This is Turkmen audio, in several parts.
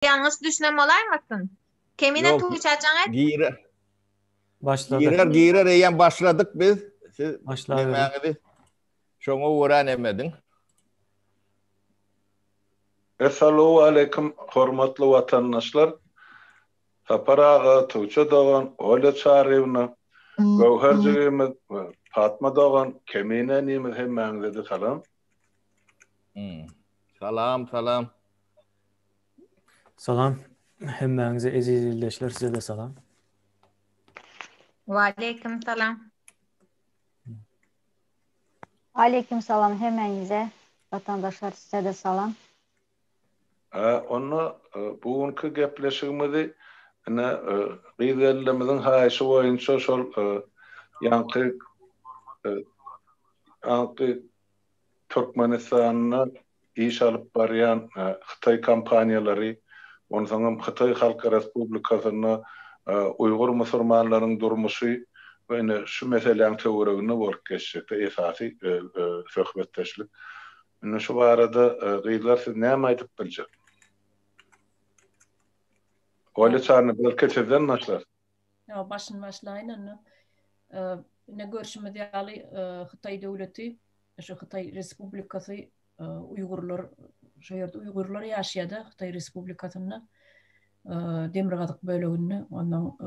Ýalňyş düşünen bolaýmasyn? Kemine Ýok, Tuğça jaň et. girer. Başlady. Girer, girer eýýäm başladyk biz. Siz Başlaberiň. nemäňizi şoňa görä nemediň. Essalowaleýkim hormatly watandaşlar! Sapar aga, Tugça dogan, Olýa Çaryýewna, Göwher jigimiz, Patma dogan, Kemine inimiz hemmäňize-de salam. Salam, salam. Salam hemmäňize eziz ildeşler size-de salam. Waleýkim salam. Aleýkim salam hemmäňize watandaşlar size-de salam. Onda bu günki gepleşigimizi ine gyz gelinimiziň haýyşy boýunça şol ýaňky ýaňky Türkmenistanda iş alyp barýan hytaý kompaniýalary, onsoňam Hytaý Halk Respublikasynda uýgur musurmanlaryň durmuşy we ine şu meseläň töwereginde bolup geçjekde esasy söhbetdeşlik. Indi şu barada gyzlar siz näme aýdyp biljek? Olýa Çarna belki sizden başlarys. Ýa başyny başlaýyn onda. Ine görşümiz ýaly Hytaý döwleti, şu Hytaý Respublikasy uýgurlar şu ýerde uýgurlar ýaşaýar-da Hytaý Respublikasynda demirgazyk böleginde. Ondan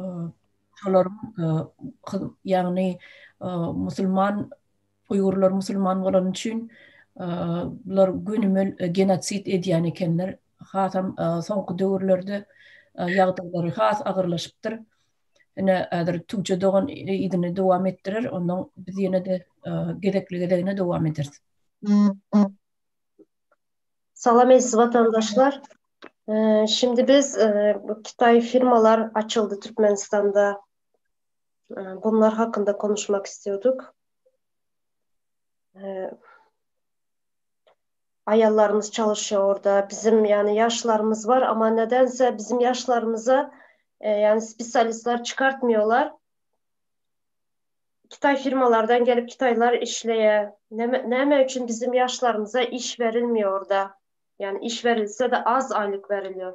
şolaryň ýagny musulman uýgurlar musulman bolany üçin bular gönümel genosid edýän ekenler. Hasam soňky döwürlerde ýagdaýlary has agyrlaşypdyr. Ine häzir Tuğçe dogan yzyny dowam etdirer, ondan biz ýene-de gezekli-gezegine dowam ederis. Salam eziz vatandaşlar. Şimdi biz bu Kitay firmalar açyldy Türkmenistanda. Bunlar hakkında konuşmak istiyorduk. Ayallarımız çalışıyor orada. Bizim yani yaşlarımız var ama nedense bizim yaşlarımıza e, yani spesialistler çıkartmıyorlar. Kitay firmalardan gelip Kitaylar işleye. Ne, neme için bizim yaşlarımıza iş verilmiyor orada. Yani iş verilse de az aylık veriliyor.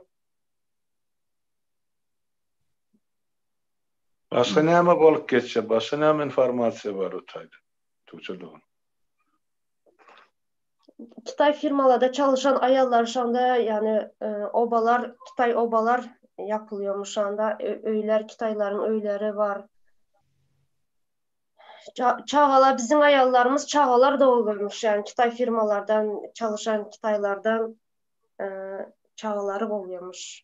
Başga näme bolup geçýär? Başga näme informasiýa bar o taýda? Tuğçe dogan. Kitay firmalarda çalışan ayallar şu anda yani e, obalar, Kitay obalar yapılıyormuş şu anda. Öyler, Kitayların öyleri var. Çağalar, bizim ayallarımız çağalar da olurmuş. Yani Kitay firmalardan çalışan Kitaylardan e, çağaları oluyormuş.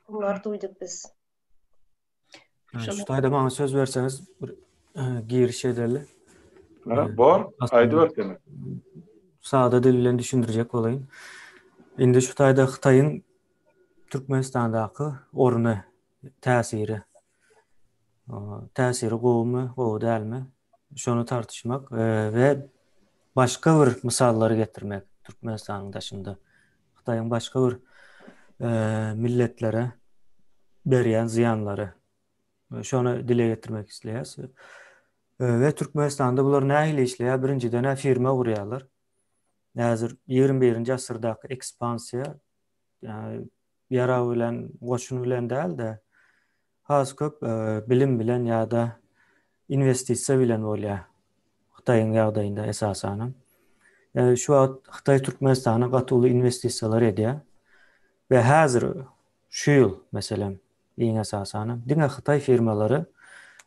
Bunları duyduk biz. Şu taýda maňa söz berseňiz bir giriş edeli. Ha, bor, aýdyber seni. Sada dil bilen düşündirjek bolaýyn. Indi şu taýda Hytaýyň Türkmenistandaky orny, täsiri. Täsiri gowumy, gowy dälmi? Şony tartyşmak we başga bir mysallary getirmek Türkmenistanyň daşynda. Hytaýyň başga bir milletlere berýän zyýanlary. Şony dile getirmek isleýäs. We Türkmenistanda bular nähili işleýär? Birinjiden-ä firma gurýarlar. Häzir 21-nji asyrdaky ekspansiýa ýarag bilen, goşun bilen däl-de, has köp bilim bilen ýa-da inwestisiýa bilen bolýar. Hytaýyň ýagdaýynda esasanam. Ýagny şu wagt Hytaý Türkmenistana gaty uly inwestisiýalar edýär. We häzir şu ýyl meselem iň esasanam diňe Hytaý firmalary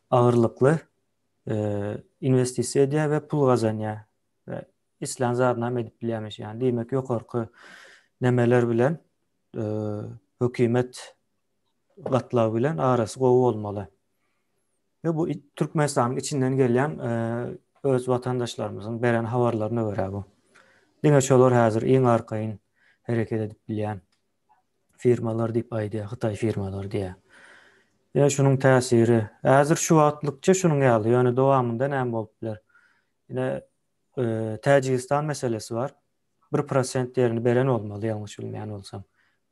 agyrlykly inwestisiýa edýär we pul gazanýar. We islän zadyny hem edip bilýärmiş. Ýagny diýmek ýokarky nemeler bilen hökümet gatlagy bilen arasy gowy bolmaly. We bu Türkmenistanyň içinden gelýän öz watandaşlarymyzyň beren habarlaryna görä bu. Diňe şolar häzir iň arkaýyn hereket edip bilýän firmalar diýip aýdýar, hytaý firmalary diýýär. Ýa şunuň täsiri häzir şu wagtlykça şunuň ýaly, ýöne dowamynda näme bolup biler? Ine Täjigistan meselesi bar. 1% ýerini beren bolmaly, ýalňyş bilmeýän bolsam.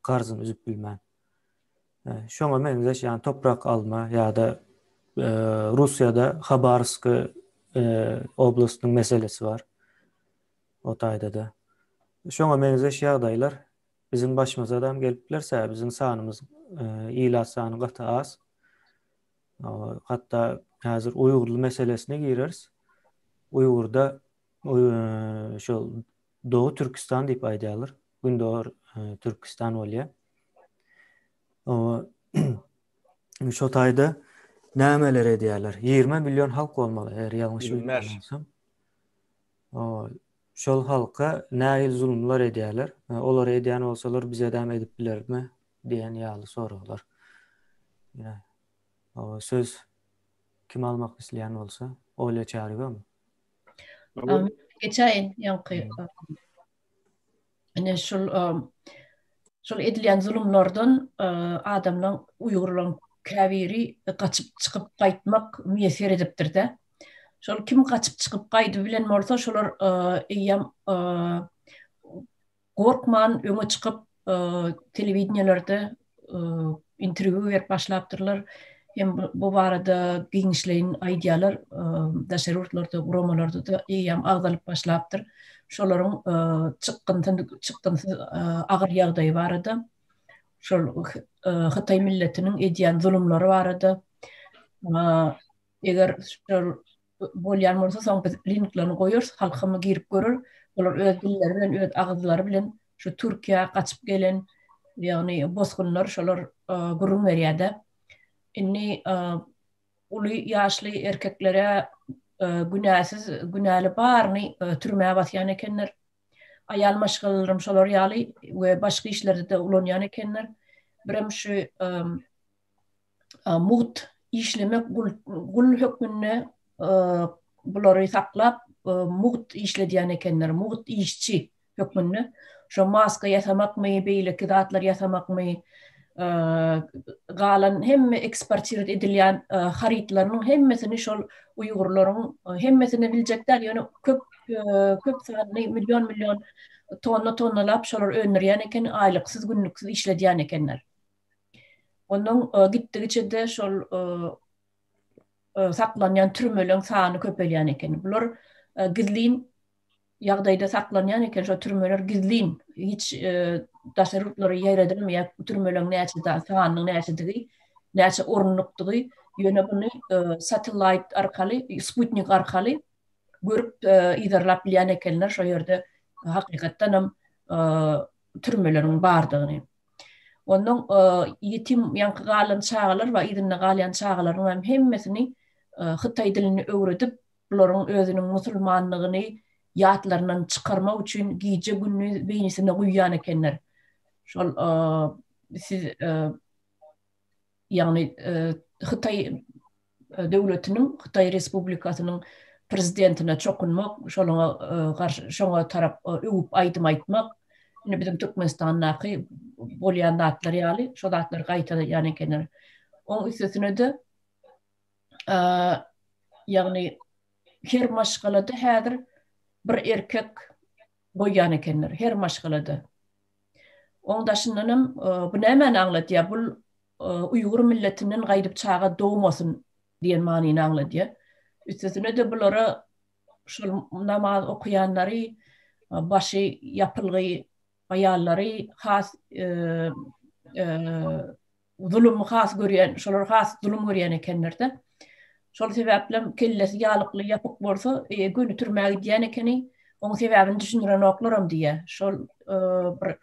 Karzyny üzüp bilmän. Şoňa meňzeş, ýagny toprak alma ýa-da Russiýada Habarowsk oblastynyň meselesi bar. O taýda-da. Şoňa meňzeş ýagdaýlar. Biziň başymyzadam gelip biler, sebäbi biziň sanymyz, ilat sany gaty az. Hatda häzir uýgurly meselesine gireris. Uýgurda şol Doğu Türkistan diýip aýdýarlar. Gündogar Türkistan bolýar. Şo taýda nämeler edýärler? 20 million halk bolmaly, eger ýalňyş bilmesem. Şol halka nähili zulumlar edýärler? Olar edýän bolsalar bizedem edip bilermi diýen ýaly soraglar. Ýa söz kim almak isleýän bolsa, Olýa Çaryewamy? Geçäýin ýaňky. Ine şul şol edilýän zulumlardan adamlaň uýgurlaň käbiri gaçyp çykyp gaýtmak miýesser edipdir-de. Şol kim gaçyp çykyp gaýdybilen bolsa şolar eýýäm gorkman öňe çykyp telewideniýelerde interwýu berip başlapdyrlar. Hem bu barada giňişleýin aýdýarlar. Daşary ýurtlarda, guramalarda-da eýýäm agzalyp başlapdyr. Şolaryň çykgynsyz, çykgynsyz agyr ýagdaýy barada, şol hytaý milletiniň edýän zulumlary barada Eger şol bolýan bolsa soň biz linklerini goýarys, halkam girip görer. Olar öz dilleri bilen, öz agyzlary bilen şu Türkiýä gaçyp gelen, ýagny bosgunlar şolar gürrüň berýär-de. Indi uly ýaşly erkeklere günäsiz, günäli baryny türmä basýan ekenler. Aýal maşgalalaram şolar ýaly we başga işlerde-de ulanýan ekenler. Birem şu mugt işlemek gul, gul hökmünde bulary saklap mugt işledýän ekenler, mugt işçi hökmünde. Şo maska ýasamakmy, beýleki zatlar ýasamakmy, galan hemme eksportirowat edilýän harytlarynyň hemmesini şol uýgurlaryň hemmesini biljek däl, ýöne köp köp sanly million-million tonna-tonnalap şolar öndürýän eken, aýlyksyz, günlüksiz işledýän ekenler. Ondan gitdigiçe-de şol saklanýan türmeleň sany köpelýän eken. Bular gizlin ýagdaýda saklanýan eken, şol türmeler gizlin, hiç daşary ýurtlara ýaýradylmaýar bu türmeleň näçe sanynyň näçedigi, näçe orunlukdygy. Ýöne muny satellite arkaly, sputnik arkaly görüp yzarlap bilýän ekenler şo ýerde hakykatdanam türmeleriň bardygyny. Ondan ýetim ýaňky galan çagalar we yzynda galýan çagalaryň hem hemmesini hytaý dilini öwredip, bularyň özüniň musulmanlygyny ýatlaryndan çykarmak üçin gije-gündiz beýnisine guýýan ekenler. Şol siz ýagny Hytaý döwletiniň, Hytaý Respublikasynyň prezidentine çokunmak, şonuňa garşy, şoňa tarap öwüp aýdym aýtmak, indi biziň Türkmenistandaky bolýan zatlar ýaly, şo zatlary gaýtalaýan ekenler. Oň üstesine-de, ýagny her maşgalada häzir bir erkek goýýan ekenler, her maşgalada. Oň daşyndanam bu nämäni aňladýar? Bul uýgur milletinden gaýdyp çaga dogmasyn diýen manyny aňladýar. Üstesine-de bulara şol namaz okaýanlary, başy ýapylgy aýallary has Zulum has görýän, şolar has zulum görýän ekenler-de. Şol sebäplem kellesi ýalykly ýapyk bolsa, e, göni türmä gidýän ekeni. Oň sebäbini düşündirenoklaram diýýär. Şol e, bir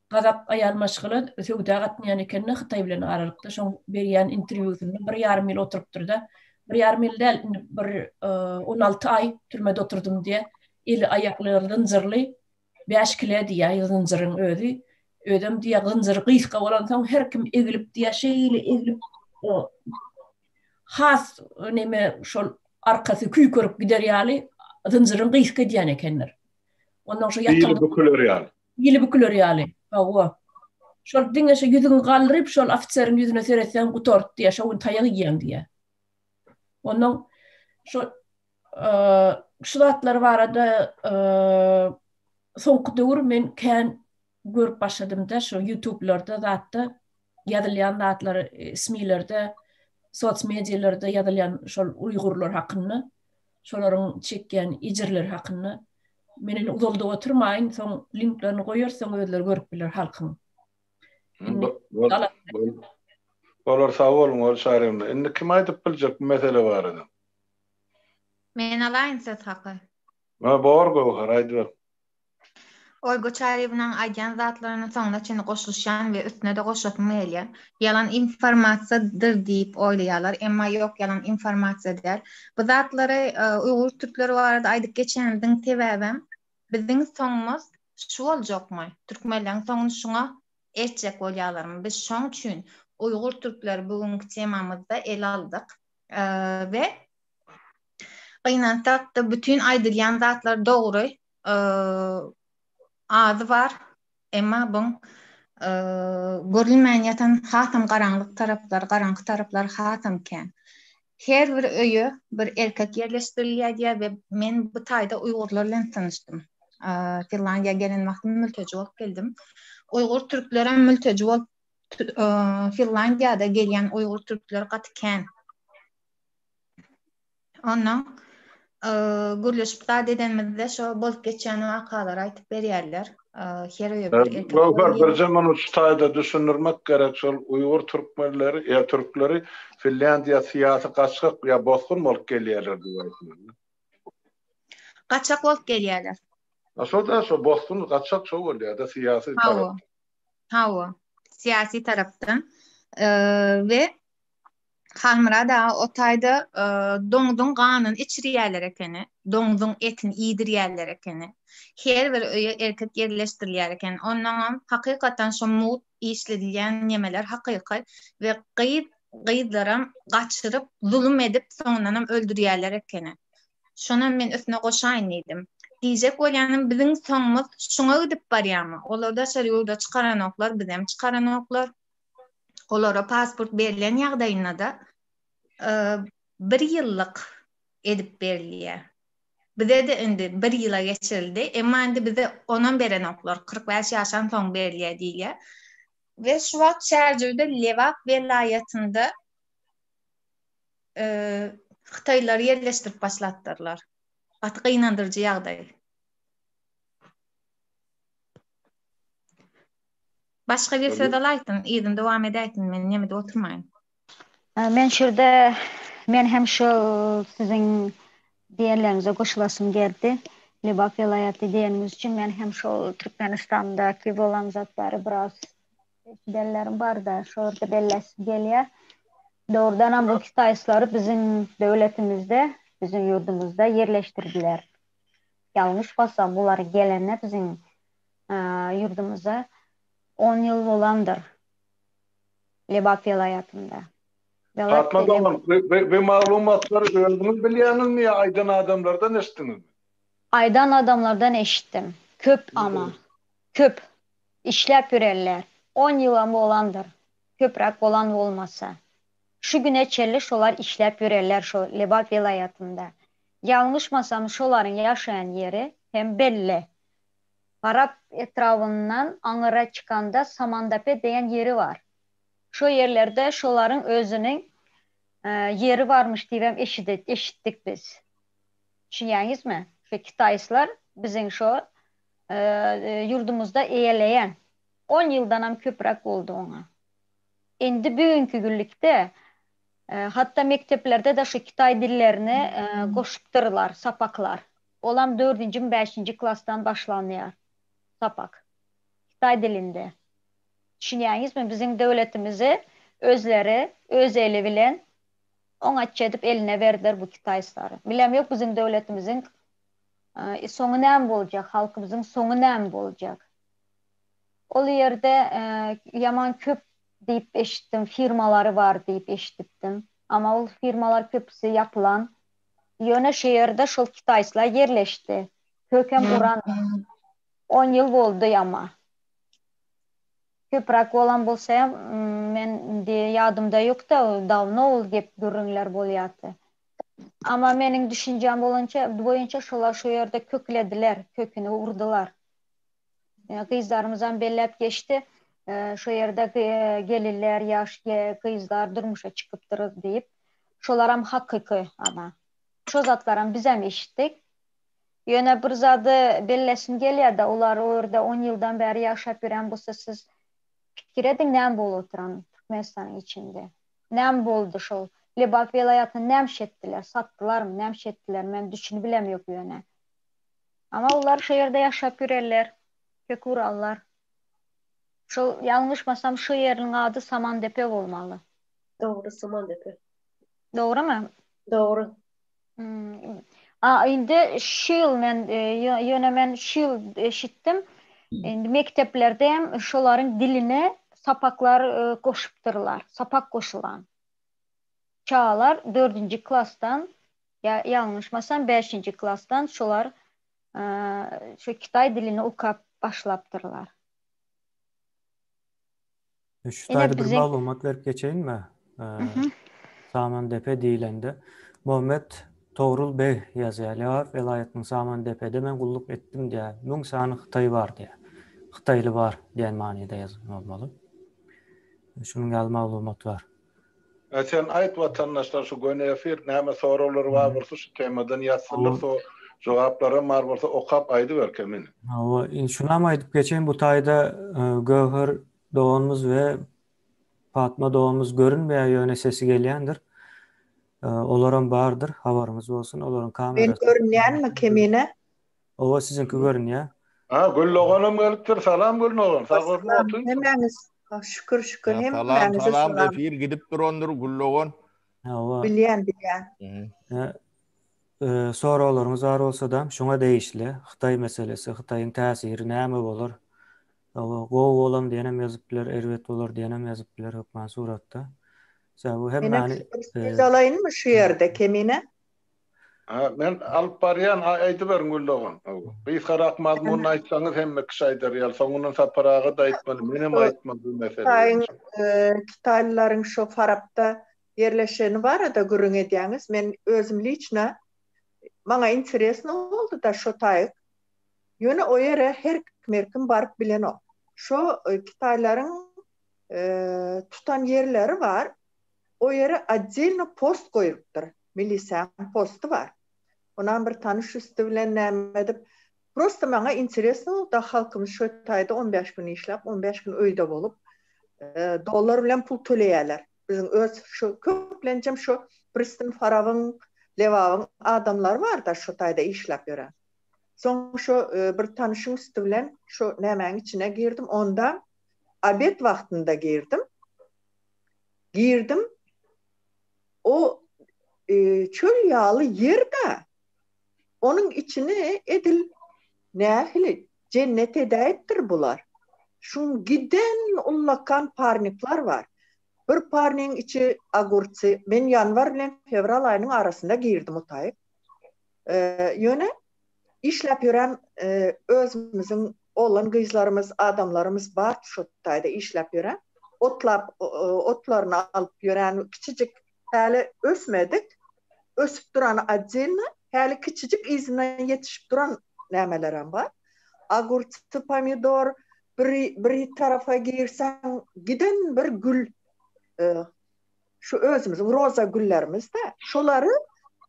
gazak aýal maşgala söwda gatnaýan ekeni Hytaý bilen aralykda. Şoň berýän interwýusynda bir ýarym ýyl oturypdyr-da. Bir ýarym ýyl däl, indi bir 16 e, aý türmede oturdym diýýär. Eli aýaklary zynjyrly. 5 kile diýýär zynjyryň özi. Özem diýýär zynjyry gysga bolansoň her kim egilip diýýär şeýle egilip o has neme şol arkasy küýkerip gider ýaly zynjyryň gysga edýän ekenler. Ondan şo ýatan Ýyly büküler ýaly. Ýyly büküler ýaly. Hawa. Şol diňe şo ýüzüňi galdyryp şol ofiseriň ýüzüne seretseň gutardy diýýär, şo gün taýak iýýäň diýýär. Ondan şo şu zatlar barada soňky döwür men kän görüp başladym-da, şu YouTube-larda zatda ýazylýan zatlar, SMI-lerde, Men indi uzaldyp oturmaýyn, soň linklerini goýarys, soň özleri görüp biler halkyň. Bolar sag boluň Ogul Çaryýewna. Indi kim aýdyp biljek bu mesele barada? Men alaýyn söz haky. Ha bor Göwher aýdyber. Olga Çaryýewnaň aýdýan zatlaryna soňuna çenli goşulyşýan we üstüne-de goşasym gelýär. Ýalan informasiýadyr diýip oýlaýarlar, emma ýok ýalan informasiýa däl. Bu zatlary uýgur türkleri barada aýdyp geçenimiziň sebäbem biziň soňumyz şu boljakmy? Türkmenleriň soňuny şuňa eltjek bolýarlarmy? Biz şoň üçin uýgur türkleri bu günki temamyzda ele aldyk we gynansak-da bütin aýdylýan zatlar dogry ady bar, emma buň görülmän ýatan hasam garaňlyk taraplary, garaňky taraplary hasam kän. Her bir öýe bir erkek ýerleşdirilýär diýýär we men bu taýda uýgurlar bilen tanyşdym. Finlandiýa gelen wagtym mülteji bolup geldim. Uýgur türklerem mülteji bolup Finlandiýada gelýän uýgur türkler gaty kän. Ondan gürleşip zat edenimizde şo bolup geçýän wakalary aýtyp berýärler. Her öýe bir erkek Göwher birje muny şu taýda düşündirmek gerek şol uýgur türkmenleri ýa türkleri Finlýandiýa syýasy gaçgak ýa bosgun bolup gelýärler diýip aýtmaly. Gaçak bolup gelýärler. A şo da şo bosgun gaçak şo bolýada syýasy tarap. Hawa. Hawa. Syýasy tarapdan we Halmyrat aga o taýda doňzuň ganyny içirýärler ekeni, doňzuň etini iýdirýärler ekeni. Her bir öýe erkek ýerleşdirilýär eken. Onnoňam hakykatdan şo mugt işledilýän nemeler hakyky we gyz gyzlaram gaçyryp, zulum edip, soňundanam öldürýärler ekeni. Şonam men üstüne goşaýyn diýdim. Diýjek bolýanym biziň soňumyz şuňa gidip barýarmy? Olar daşary ýurda çykaranoklar, bizem çykaranoklar. Olara pasport berlen ýagdaýynda-da bir ýyllyk edip berilýär. Bize-de indi bir ýyla geçirildi. Emma indi bize onam berenoklar. 45 ýaşan soň berilýär diýilýär. We şu wagt Çärjewde Lebap welaýatynda hytaýlary ýerleşdirip başlapdyrlar. Gaty gynandyryjy ýagdaý. Başga bir söz alaýsyn, yzyny dowam edäýsin, men nemede oturmaýyn. Men şurda men hem şu siziň diýenleriňize goşulasym geldi. Lebap welaýaty diýeniňiz üçin men hem şol Türkmenistandaky bolan zatlary biraz eşidenlerim barda, şolary belläsim gelýär. Dogrudanam bu kitaýslary biziň döwletimizde, biziň ýurdumyzda ýerleşdirdiler. Ýalňyşmasam bular gelende biziň ýurdumyza on ýyl bolandyr Lebap welaýatynda. Fatma dogan, bu maglumatlary özüňiz bilýäňizmi ýa aýdan adamlardan eşitdiňizmi? Aýdan adamlardan eşitdim. Köp ama. Köp. Işläp ýörenler. On ýylam bolandyr. Köpräk bolan bolmasa. Şu güne çenli şolar işläp ýörerler şo Lebap welaýatynda. Ýalňyşmasam şolaryň ýaşaýan ýeri hem belli. Farap etrabyndan aňyra çykanda Samandape diýen ýeri bar. Şo ýerlerde şolaryň özüniň ýeri barmyş diýibem eşitdik biz. Düşünýäňizmi? Şo kitaýslar biziň şo ýurdumyzda eýeleýän. On ýyldanam köpräk boldy oňa. Indi bu günki günlükde hatda mekdeplerde-de şu kitaý dillerini goşupdyrlar, sapaklar. Olam dördünjimi, bäşinji klasdan başlanýar sapak. Kitaý dilinde. Düşünýäňizmi, biziň döwletimizi özleri öz eli bilen oňatça edip eline berdiler bu kitaýslary. Bilemok biziň döwletimiziň soňy näme boljak, halkymyzyň soňy näme boljak. Ol ýerde ýaman köp diýip eşitdim, firmalary bar diýip eşidipdim. Amma ol firmalar köpüsi ýapylan. Ýöne şu ýerde şol kitaýslar ýerleşdi. Kökem uran. On ýyl boldy amma. Köpräk bolan bolsa hem men indi ýadymda ýokda, dawno ol gep gürrüňler bolýardy. Amma meniň düşünjäm bolança boýunça şolar şu ýerde köklediler, köküni urdular. Gyzlarymyzam belläp geçdi. Şo ýerde gelinler, ýaş gyzlar durmuşa çykypdyr diýip. Şolaram hakyky ana. Şo zatlaram bizem eşitdik. Ýöne bir zady bellesim gelýär-de, olar o ýerde on ýyldan bäri ýaşap ýören bolsa siz pikir ediň näme bolup oturan Türkmenistanyň içinde. Näme boldy şol Lebap welaýatyny näme etdiler, satdylarmy, näme etdiler men düşünibilem ýok ýöne. Amma olar şo ýerde ýaşap ýörerler, kök urarlar. Şol ýalňyşmasam şo ýeriniň ady Samandepe bolmaly. Dogry Samandepe. Dogrymy? Dogry. A indi şu ýyl men ýöne men şu ýyl eşitdim. Indi mekdeplerde hem şolaryň diline sapaklar goşupdyrlar. Sapak goşulan. Çagalar dördünji klasdan ýa ýalňyşmasam bäşinji klasdan şolar şu kitaý dilini okap başlapdyrlar. Şu taýda bir maglumat berip geçeýinmi? Samandepe diýlende Muhammet Togrul beg ýazýar. Lebap welaýatynyň Samandepede men gulluk etdim diýýär. 1000 sany hytaý bar diýýär. Hytaýly bar diýen manyda ýazan bolmaly. Şunuň ýaly maglumat bar. A sen aýt watandaşlar şu göni efir näme soraglary bar bolsa şu temadan ýazsynlar so jogaplaram bar bolsa okap aýdyber Kemine. Hawa indi şunam aýdyp geçeýin bu taýda Göwher doganymyz we Patma doganymyz görünmeýär ýöne sesi gelýändir. Olaram bardyr habaryňyz bolsun olaryň kamerasy. Men görünýänmi Kemine? Owa siziňki görünýär. Ha Gül doganam gelipdir salam Gül dogan sag bolsun otyr. Hemmäňiz şükür şükür hemmäňize salam. Salam efir gidip durandyr Gül dogan. Hawa. Bilýän bilýän. Soraglaryňyz bar bolsada şuňa degişli Hytaý meselesi Hytaýyň täsiri näme bolar? Hawa gowy bolan diýenem ýazyp biler erbet bolar diýenem ýazyp biler hökman suratda. Sebäbi hemmäni Söz alaýynmy şu ýerde Kemine? Ha, men alyp barýan, aýdyberiň Gül dogan. Gysgarak mazmunyny aýtsaňyz hemme kişi aýdar ýaly. Soňundan Sapar aga-da aýtmaly, menem aýtmaly bu mesele Hytaýyň Hytaýlylaryň şo Farapda ýerleşeni barada gürrüň edýäňiz. Men özüm liçno maňa interesno boldy-da şo taýyk. Ýöne o ýere her kim her kim baryp bilenok. Şo Hytaýlaryň tutan ýerleri bar. O ýere otdelno post goýulypdyr. Milisiýaň posty bar. Onam bir tanyş üsti bilen näme edip, prosto maňa interesno boldy, halkymyz şo taýda on bäş gün işläp, on bäş gün öýde bolup, dollar bilen pul töleýärler. Biziň öz şu köplenjem şu Pristin Farabyň, Lebabyň adamlary bar-da şo taýda işläp ýören. Soň şo bir tanyşyň üsti bilen şo nämäň içine girdim, onda obed wagtynda girdim. Girdim. O çöl ýaly ýer-dä. Onuň içini edil nähili jennet edäýipdir bular. Şuň giden ullakan parnikler bar. Bir parnigiň içi ogurçy. Men ýanwar bilen fewral aýynyň arasynda girdim o taýyk. Ýöne işläp ýören özümiziň oglan-gyzlarymyz, adamlarymyz bar şo taýda işläp ýören. Otlap, otlaryny alyp ýören kiçijik häli ösmedik, ösüp durany otdelno, häli kiçijik yzyndan ýetişip duran nämelerem bar. Ogurçy, pomidor, bir bir tarapa girseň giden bir gül şu özümiziň roza güllerimiz-de, şolary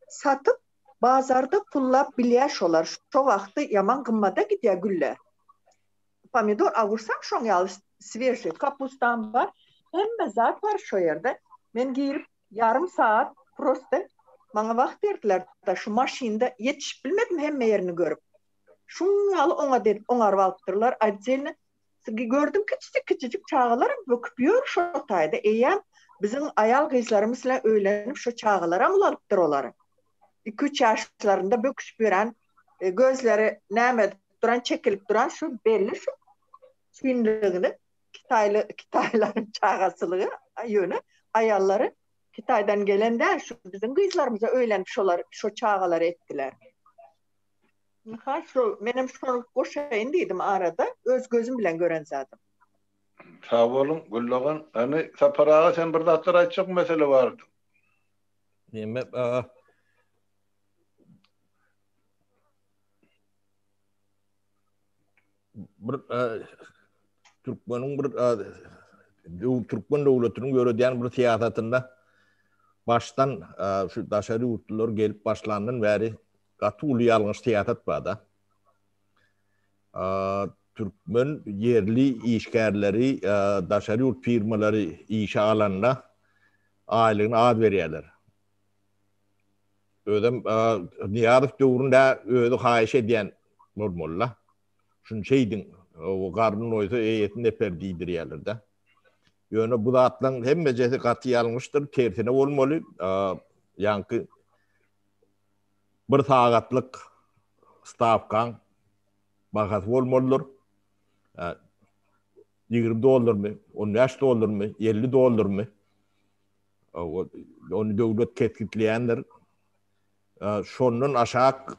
satyp bazarda pullap bilýär şolar. Şo wagty ýaman gymmada gidýär güller. Pomidor agursak şoň ýaly swežiý kapustam bar. Hemme zat bar şo ýerde. Men girip ýarym sagat prosta maňa wagt berdiler da şu maşynda ýetişip bilmedim hemme ýerini görüp. Şuň ýaly oňat edip oňaryp alypdyrlar otdelno. Gördüm kiçijik kiçijik çagalaram böküp ýör şo taýda eýýäm biziň aýal gyzlarymyz bilen öýlenip şo çagalaram ulalypdyr olaryň. Iki-üç ýaşlarynda böküşip ýören gözleri näme edip duran çekilip duran şu belli şu çinligini kitaýly kitaýlaryň çagasylygy ýöne aýallary kitaýdan gelen däl şu biziň gyzlarymyza öýlenip şolar şo çagalary etdiler. Ynha şol menem şony goşaýyn diýdim arada öz gözüm bilen gören zadym. Sag boluň Gül dogan. Hany Sapar aga sen bir zatlar aýtjak mesele bardy. Neme bir türkmeniň bir türkmen döwletiniň ýöredýän bir syýasatynda başdan şu daşary ýurtlular gelip başlandan bäri. gaty uly ýalňyş syýasat bar-da. Türkmen ýerli işgärleri daşary ýurt firmalary işe alanda aýlygyny az berýärler. Özem Nyýazow döwründe özi haýyş edýän bolmaly-da. Şuny şeýdiň, o garny doýsa eýesini deper diýdirýärler-de. Ýöne bu zatlaryň hemmejesi gaty ýalňyşdyr, tersine bolmaly. Ýaňky bir sagatlyk stawkaň bahasy bolmalydyr. 20 dollarmy, 15 dollarmy, 50 dollarmy? Ony döwlet kesgitleýändir. Şondan aşak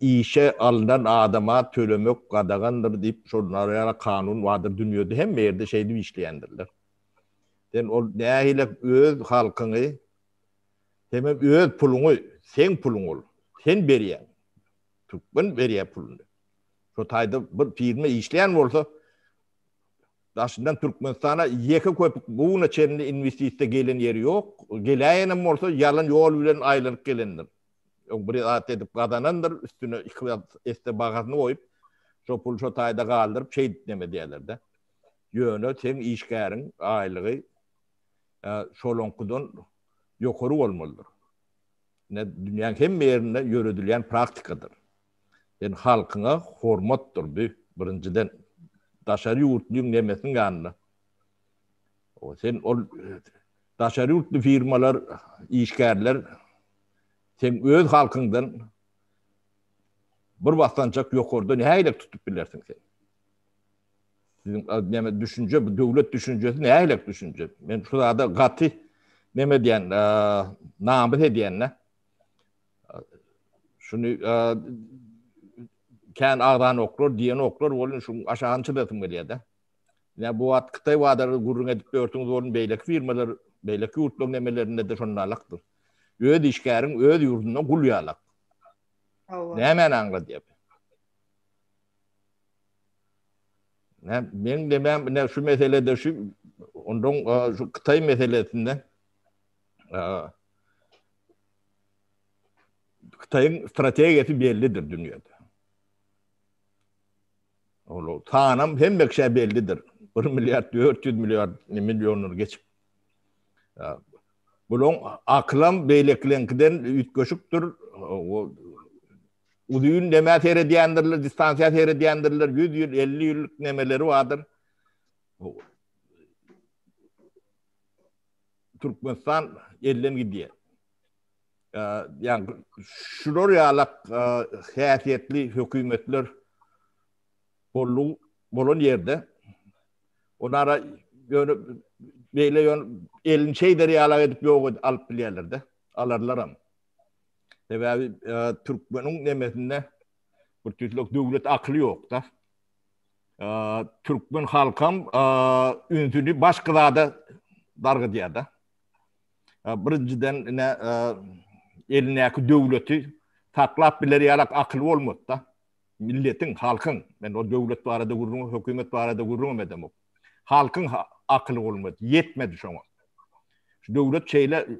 işe alnan adama tölemek gadagandyr diýip, şonlar ýaly kanun bardyr dünýede hemme ýerde şeýdip işleýändirler. Sen ol nähili öz halkyňy hemem öz puluňy, seň puluň ol. Sen berýäň. Türkmen berýär puluny. Şo taýda bir firma işleýän bolsa, Daşyndan Türkmenistana ýeke köpük bu güne çenli inwestisiýa gelen ýeri ýok. Geläýenem bolsa ýalan ýol bilen aýlanyp gelendir. Öň bir zat edip gazanandyr, üstüne iki esse bahasyny goýup, şo puly şo taýda galdyryp şeýdip neme edýärler-de. Ýöne seň işgäriň aýlygy şolaňkydan ýokary bolmalydyr. Ine dünýäň hemme ýerinde ýöredilýän praktikadyr. Sen halkyňa hormatdyr bu birinjiden. Daşary ýurtlyň nemesiniň ýanynda. O sen ol daşary ýurtly firmalar, işgärler sen öz halkyňdan bir basgançak ýokarda nähili tutup bilersiň sen? Siziň näme düşünje, bu döwlet düşünjesi nähili düşünje? Men şu zada gaty neme diýen, namys edýän-de. Şuny kän agzan oklar, diýen oklar bolun şu aşagyny çyzasym gelýär-de. Ýa bu wagt Hytaý bazary gürrüň edip ýörsüňiz bolun, beýleki firmalar, beýleki ýurtlaryň nemelerinde-de şonalakdyr. Öz işgäriň öz ýurdunda gul ýalak. Hawa. Nämäni aňladýar bu? Nä, meň demem ine şu meselede şu ondan şu Hytaý meselesinde Hytaýyň strategiýasy bellidir dünýäde. Ol sanam hemme kişä bellidir. 1 milliard 400 milliard millionlar geçip. Bulaň akylam beýlekileňkiden üýtgeşikdir. Uzyn nämä seredýändirler, distansiýa seredýändirler, 100 ýyl, 50 ýyllyk nemeleri bardyr. Türkmenistan elden gidýär. Ýagny şular ýalak häsiýetli hökümetler boldy bolan ýerde onara ýöne beýle ýöne elini şeýder ýalak edip ýok edip alyp bilýärler-de. Alarlaram. Sebäbi türkmeniň nemesinde bir tüýslik döwlet akyly ýok-da. Türkmen halkam ünsüni başga zada dargydýar-da. Birinjiden ine elindäki döwleti saklap biler ýalak akyly bolmady-da. Milletiň, halkyň, men o döwlet barada gürrüň, hökümet barada gürrüňem edemok. Halkyň akyly bolmady, ýetmedi şoňa. Şu döwlet şeýle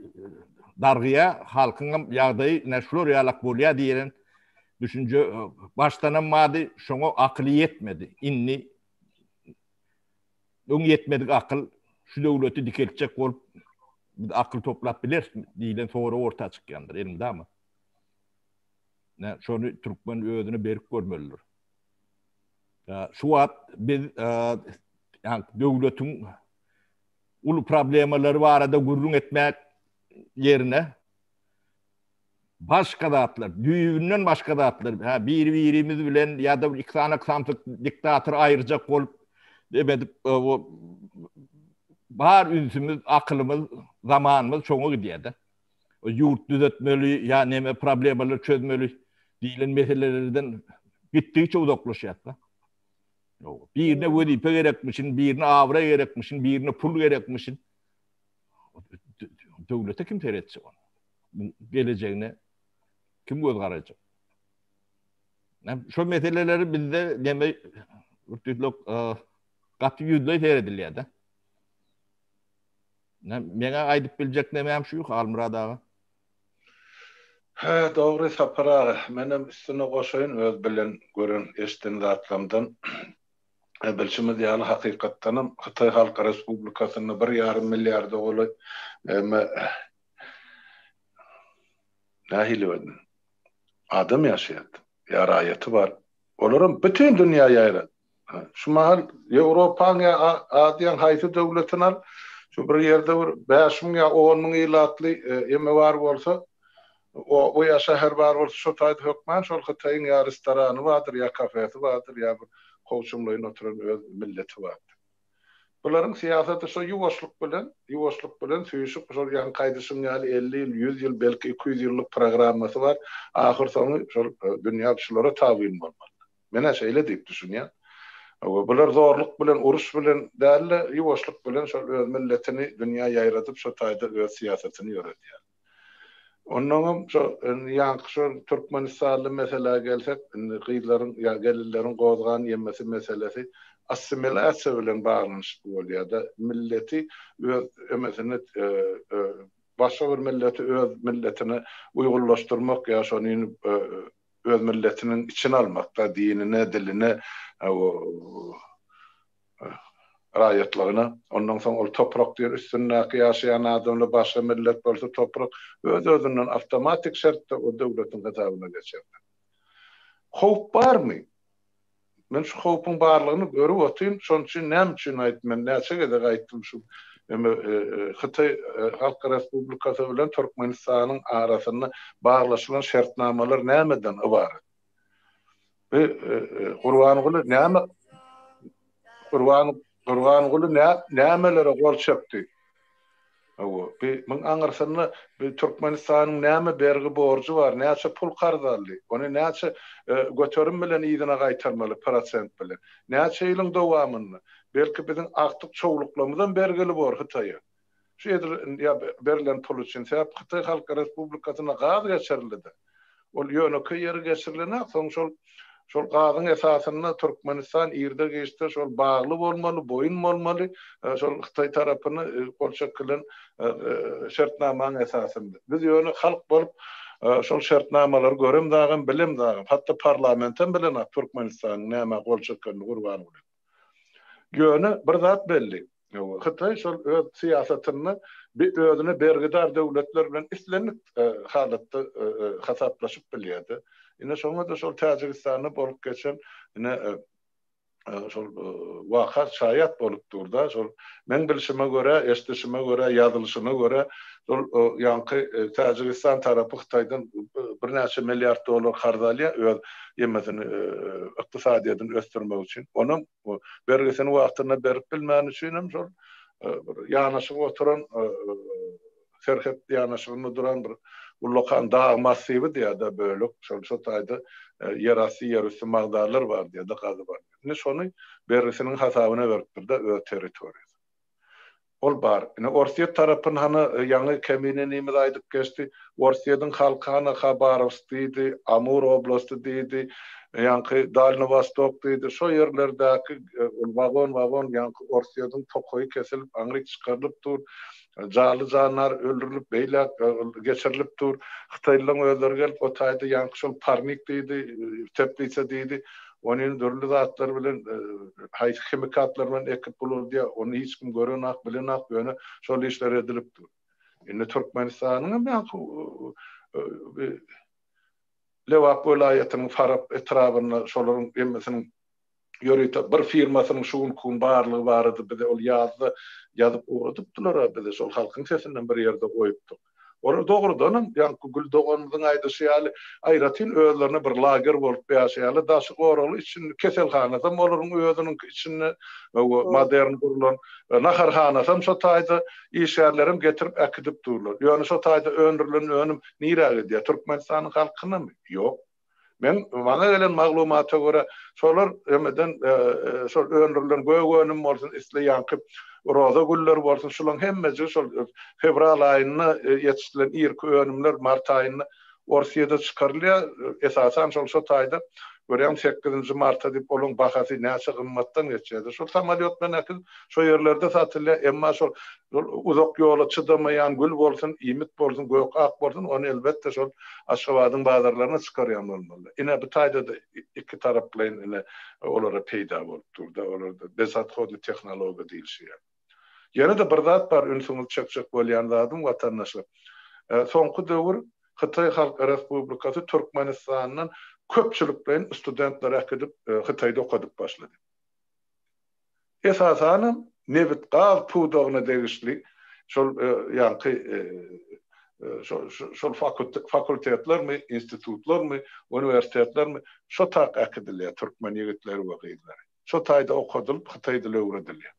dargýar, halkyňam ýagdaýy ine şular ýalak bolýar diýen düşünje başdanam bardy, şoňa akyly ýetmedi. Indi öň ýetmedik akyl şu döwleti dikeltjek bolup biz akyl toplap bilerismi diýlen sorag orta çykýandyr elmydama. Ne şony türkmen özüne berip görmelidir. Şu wagt biz ýa döwletiň uly problemalary barada gürrüň etmek ýerine başga zatlar, düýbünden başga zatlar, ha bir-birimiz bilen ýa-da iki sany samsyk diktator aýyrjak bolup edip bar ünsümiz, akylymyz, zamanymyz şoňa gidýär-de. Ýurt düzetmeli ýa neme problemalary çözmeli diýlen meselelerden gitdigiçe uzaklaşýar-da. Birine wezipe gerekmişin, birine abraý gerekmişin, birine pul gerekmişin. Döwlete kim seretjek ony? Gelejegine kim göz garajak? Şu meseleleri bizde neme türlük gaty ýüzleý seredilýär-de. Meňe aýdyp biljek nemem şu, Halmyrat aga. Hä, dogry Sapar aga, menem üstüne goşaýyn öz bilen, gören, eşden zatlamdan. Bilşimiz ýaly, hakykatdanam Hytaý Halk Respublikasynda bir ýarym milliarda golaý eme nähili adam ýaşaýar, ýa raýaty bar. Olaram bütin dünýä ýaýran. Şu mahal Ýewropaň ýa Aziýaň haýsy döwletini al, şu bir ýerde bir 5000 ýa 10000 ilatly eme bar bolsa, oba ýa şäher bar bolsa, şo taýda hökman şol Hytaýyň ýa restorany bardyr, ýa kafesi bardyr, ýa bir kowçumlaýyn oturan öz milleti bardyr. Bularyň syýasaty şo ýuwaşlyk bilen, ýuwaşlyk bilen süýşüp, şol ýaňky aýdyşyň ýaly 50 ýyl, 100 ýyl, belki 200 ýyllyk programmasy bar. Ahyrsoňy şol dünýä şulara tabyn bolmaly. Men-ä şeýle diýip düşünýän. Hawa, bular zorluk bilen, uruş bilen däl-de, ýuwaşlyk bilen şol öz milletini dünýä ýaýradyp, şo taýda öz syýasatyny ýöredýär. Onnoňam şo indi ýaňky şo türkmenistanly meselä gelsek, indi gyzlaryň ýa gelinleriň gozgan ýemesi meselesi assimilýasiýa bilen baglanyşykly bolýar-da, milleti öz emesine başga bir milleti öz milletine uýgunlaşdyrmak ýa şony öz milletiniň içine almakda, dinine, diline, raýatlygyna, ondan soň ol toprak diýen üstündäki ýaşaýan adamlar başga millet bolsa toprak öz-özünden awtomatik şertde o döwletiň hasabyna geçer. Howp barmy? Men şu howpuň barlygyny görüp otyryn, şonuň üçin näme üçin aýtdym, men näçe gezek aýtdym şu eme Hytaý Halk Respublikasy bilen Türkmenistanyň arasynda baglaşylan şertnamalar nämeden ybarat? Bu Gurbanguly näme Gurban Gurbanguly nämelere gol çekdi? Hawa, bi muň aňyrsynda bi Türkmenistanyň näme bergi borjy bar, näçe pul karz aldy, ony näçe göterim bilen yzyna gaýtarmaly, prosent bilen, näçe ýylyň dowamynda, belki biziň agtyk çowluklarymyzam bergili bor Hytaýa. Şu edil ýa berlen pul üçin, sebäp Hytaý Halk Respublikasyna gaz geçirildi-de. Ol ýönekeý ýere geçirilenok, soň şol şol gazyň esasynda Türkmenistan irde-giçde şol bagly bolmaly, boýun bolmaly, şol Hytaý tarapyna gol çekilen şertnamanyň esasynda. Biz ýöne halk bolup şol şertnamalary göremzagam, bilemzagam, hatda parlamentem bilenok Türkmenistanyň nämä gol çekenini Gurbanguly. Ýöne bir zat belli, Hytaý şol öz syýasatynda özüne bergidar döwletler bilen islendik halatda hasaplaşyp bilýärdi. Ine şoňa-da şol Täjigistanda bolup geçen ine şol waka şaýat bolup dur-da. Şol meň bilşime görä, eşidişime görä, ýazylyşyna görä şol ýaňky Täjigistan tarapy Hytaýdan birnäçe milliard dollar karz alýar öz ýemesini ykdysadyýetini ösdürmek üçin. Onam bergisini wagtynda berip bilmäni üçin hem şol bir ýanaşyk oturan serhet ýanaşygynda duran bir ullakan dag massiwi diýýär-de bölek, şol şo taýda ýerasty, ýerüsti magdanlar bar diýýär-de gazyp alýar. Indi şony bergisiniň hasabyna beripdir-de öz territoriýasyny. Ol bar. Ine Orsýet tarapyn hany ýaňy Kemine inimiz aýdyp geçdi. Orsýediň halky hany Habarowsk diýdi, Amur oblasty diýdi, ýaňky Dalny Wostok diýdi. Şo ýerlerdäki ol wagon-wagon ýaňky Orsýediň tokaýy kesilip aňryk çykarylyp dur. Janly-jandar öldürilip beýläk geçirilip dur. Hytaýlylaryň özleri gelip o taýda ýaňky şol parnik diýdi, teplitsa diýdi. Ony dürli zatlar bilen, haýsy himikatlar bilen ekip ulaldy, ony hiç kim görenak, bilenak, ýöne şol işler edilip dur. Indi Türkmenistanyň hem ýaňky Lebap welaýatynyň Farap etrabynda şolaryň hemmesiniň ýörite bir firmasynyň şu günki gün barlygy barada bize ol ýazda ýazyp ugradypdylar-a bize şol Halkyň sesinden bir ýerde goýupdyk. Olar dogrudanam, ýaňky Gül doganymyzyň aýdyşy ýaly, aýratyn özlerine bir lager bolup ýaşaýarlar. Daşy goragly, içinde keselhanasam olaryň özüniňki içinde, modern gurlan, naharhanasam şo taýda, işgärlerem getirip äkidip durlar. Ýöne şo taýda öndürilen önüm nirä gidýär? Türkmenistanyň halkynamy? Ýok. Men maňa gelen maglumata görä, şolar hemeden şol öndürilen gök önüm bolsun, isle ýaňky roza gülleri bolsun, şularyň hemmejigi şol fewral aýynda ýetişdirilen irki önümler mart aýynda Orsýede çykarylýar. Esasan şol şo taýda. Görýäňmi, sekizinji marta diýip olaň bahasy näçe gymmatdan geçýär-de. Şol samolýot bilen äkidip, şo ýerlerde satylýar. Emma şol uzak ýola çydamaýan gül bolsun, iýmit bolsun, gök-ak bolsun, ony elbetde şol Aşgabadyň bazarlaryna çykarýan bolmaly. Ine, bu taýda-da ikitaraplaýyn ine olara peýda bolup dur-da, olarda bezothodnyý tehnologiýa diýlişi ýaly. Ýene-de bir zat bar ünsüňizi çekjek bolýan zadym watandaşlar. Soňky döwür Hytaý Halk Respublikasy Türkmenistandan köpçülikleýin studentleri äkidip Hytaýda okadyp başlady. Esasanam nebit-gaz pudagyna degişli şol ýaňky şol fakultetlermi, institutlarmy, uniwersitetlermi şo tak äkidilýär türkmen ýigitleri we gyzlary. Şo taýda okadylyp, hytaý dili öwredilýär.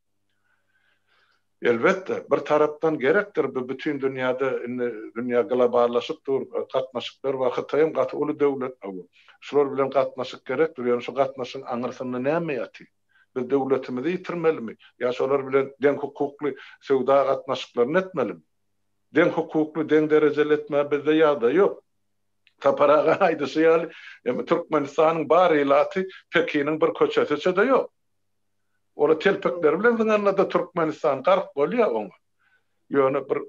Elbetde, bir tarapdan gerekdir, bu bütin dünýäde indi dünýä globallaşyp dur, gatnaşyklar bar, Hytaýam gaty uly döwlet, hawa, şular bilen gatnaşyk gerekdir, ýöne şu gatnaşygyň aňyrsynda näme ýatyr? Biz döwletimizi ýitirmelimi ýa şolar bilen deň hukukly söwda gatnaşyklaryny etmelimi? Deň hukukly, deň derejeli etmäge bizde ýagdaý ýok. Sapar aga aýdyşy ýaly, Türkmenistanyň bar ilaty Pekiniň bir köçesiçe-de ýok. Ola telpekleri bilen zyňanda-da Türkmenistan gark bolýar oňa. Ýöne bir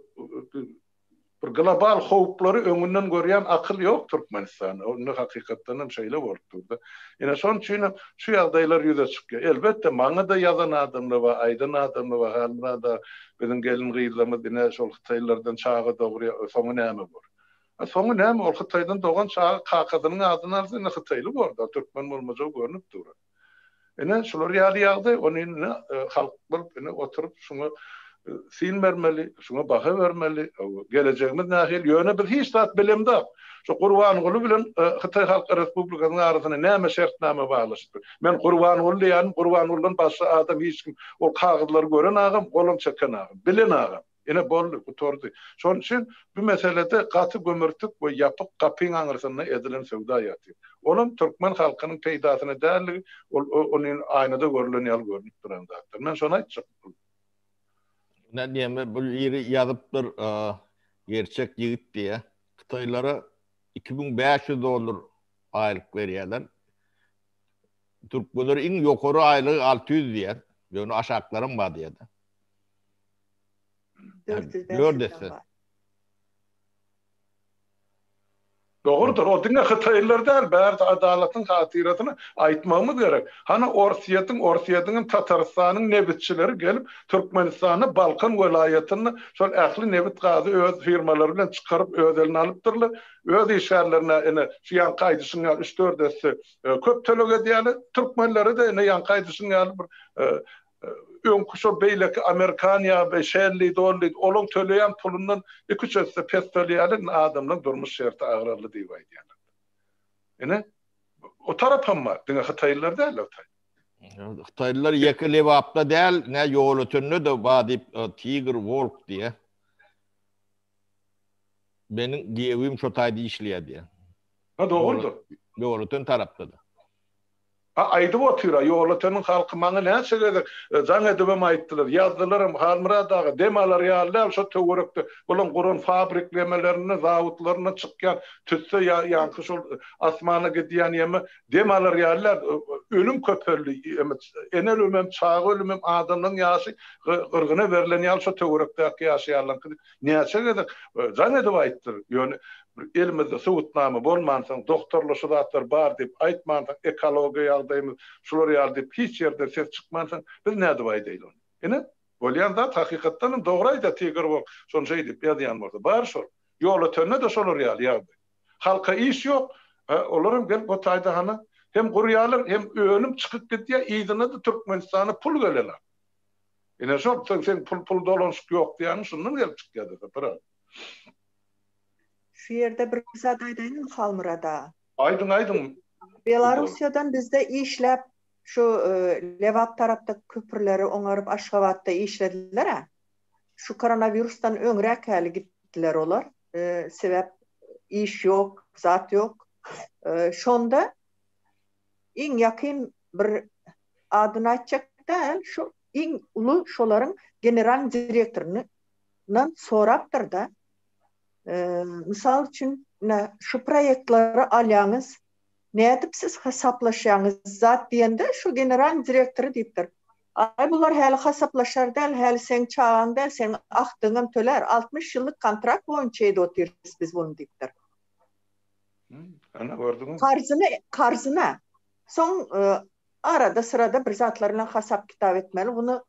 bir global howplary öňünden görýän akyl ýok Türkmenistanda. Indi hakykatdan hem şeýle bolup dur-da. Ine şonuň üçin hem şu ýagdaýlar ýüze çykýar. Elbetde maňa-da ýazan adamlar bar, aýdan adamlar bar, Halmyrat aga biziň gelin-gyzlarymyz ine şol hytaýlylardan çaga dogurýar, soňy näme bor? A soňy näme ol hytaýdan dogan çaga kakasynyň adyny alsa ine hytaýly borda türkmen bolmajagy görnüp dur. Ine şular ýaly ýagdaý ony ine halk bolup ine oturyp şuňa syn bermeli şuňa baha bermeli gelejegimiz nähili ýöne biz hiç zat bilemzok şu Gurbanguly bilen Hytaý Halk Respublikasynyň arasynda näme şertnama baglaşypdyr men Gurbanguly diýýänim Gurbangulydan başga adam hiç kim ol kagyzlary gören agam golam çeken agam bilen agam. Ine boldy, gutardy. Şonuň üçin bu meselede gaty gümürtik we ýapyk gapyň aňyrsynda edilen söwda ýatyr. Olam türkmen halkynyň peýdasyna däldigi ol ony aýnada görlen ýaly görnüp duran zatdyr. Men şony aýtjak boldum. Ine diýeme bu ýeri ýazypdyr gerçek ýigit diýe. Hytaýlara 2500 dollar aýlyk berýärler. Türkmenler iň ýokary aýlygy 600 diýýär. Ýöne aşaklaram bar diýýär. 400 esse. Dogrudyr, o diňe hytaýlylar däl, bärde adalatyň hatyrasyna aýtmagymyz gerek. Hany Orsýetiň, Orsýetiň hem Tatarystanyň nebitçileri gelip Türkmenistanda Balkan welaýatynda şol ähli nebit gazy öz firmalary bilen çykaryp öz eline alypdyrlar. Öz işgärlerine ine şu ýaňky aýdyşyň ýaly üç-dört esse köp töleg edýärler. Türkmenlere-de ine ýaňky aýdyşyň ýaly bir Öňki şo beýleki amerikan ýa Şelli, Dolli olaň töleýän pulundan iki-üç esse pes töleýärler, indi adamlaň durmuş şerti agraldy diýip aýdýarlar. Ine, o tarapam bar, diňe hytaýlylar däl o taý. Hytaýlylar ýeke Lebapda däl, nä Ýolötende-de bar diýip, Tigr, Wolk diýýär. Meniň giýewim şo taýda işleýär diýýär. Ha, dogrudyr. Ýolöten tarapda-da. A aýdyp otyr-a, Ýolöteniň halky maňa näçe gezek jaň edibem aýtdylar, ýazdylaram, Halmyrat aga, dem alar ýaly däl şo töwerekde bulaň guran fabriklemelerinden, zawodlaryndan çykýan tüsse ýa ýaňky şol asmana gidýän ýeme dem alar ýaly däl, ölüm köpeldi, ene ölümem, çaga ölümem, adamlaryň ýaşy gyrgyna berlen ýaly şo töwerekdäki ýaşaýanlaryňky diýip, Näçe gezek jaň edip aýtdyr, ýöne bir elimizde subutnama bolmansoň, doktorlar şu zatlar bar diýip aýtmansoň, ekologiýa ýagdaýymyz şular ýaly diýip hiç ýerden ses çykmansoň, biz nädip aýdaýly ony? Ine, bolýan zat hakykatdan hem dogry aýdýar Tigr Wok, şony şeý diýip ýazýan bolsa. Bar şol. Ýolötende-de şolar ýaly ýagdaý. Halka iş ýok, olar hem gelip o taýda hany hem gurýarlar, hem önüm çykyp gidýär, yzyna-da Türkmenistana pul gelenok. Ine şol sen sen pul pul dolanşyk ýok diýýäniň şundan gelip çykýar dese bir. Şu ýerde bir zat aýdaýynmy Halmyrat aga? Aýdyň aýdyň. Belarussiýadan bizde işläp şu Lebap tarapda köprüleri oňaryp Aşgabatda işlediler-ä. Şu koronawirusdan öňräk häli gitdiler olar. Sebäp iş ýok, zat ýok. Şonda iň ýakyn bir adyny aýtjak däl, şu iň uly şolaryň generalnyý direktoryndan sorapdyr-da, mysal üçin, ine, şu proýektleri alýaňyz, Nädip siz hasaplaşýaňyz zat diýende şu generalnyý direktory diýipdir. Aý bular häli hasaplaşar däl, häli seň çagaň däl, seň agtygyňam tölär, 60 ýyllyk kontrakt boýunça edip otyrys biz buny diýipdir. Ana gördüňizmi? Karzyny, karzyna. Soň arada syrada bir zatlar bilen hasap kitap etmeli. Buny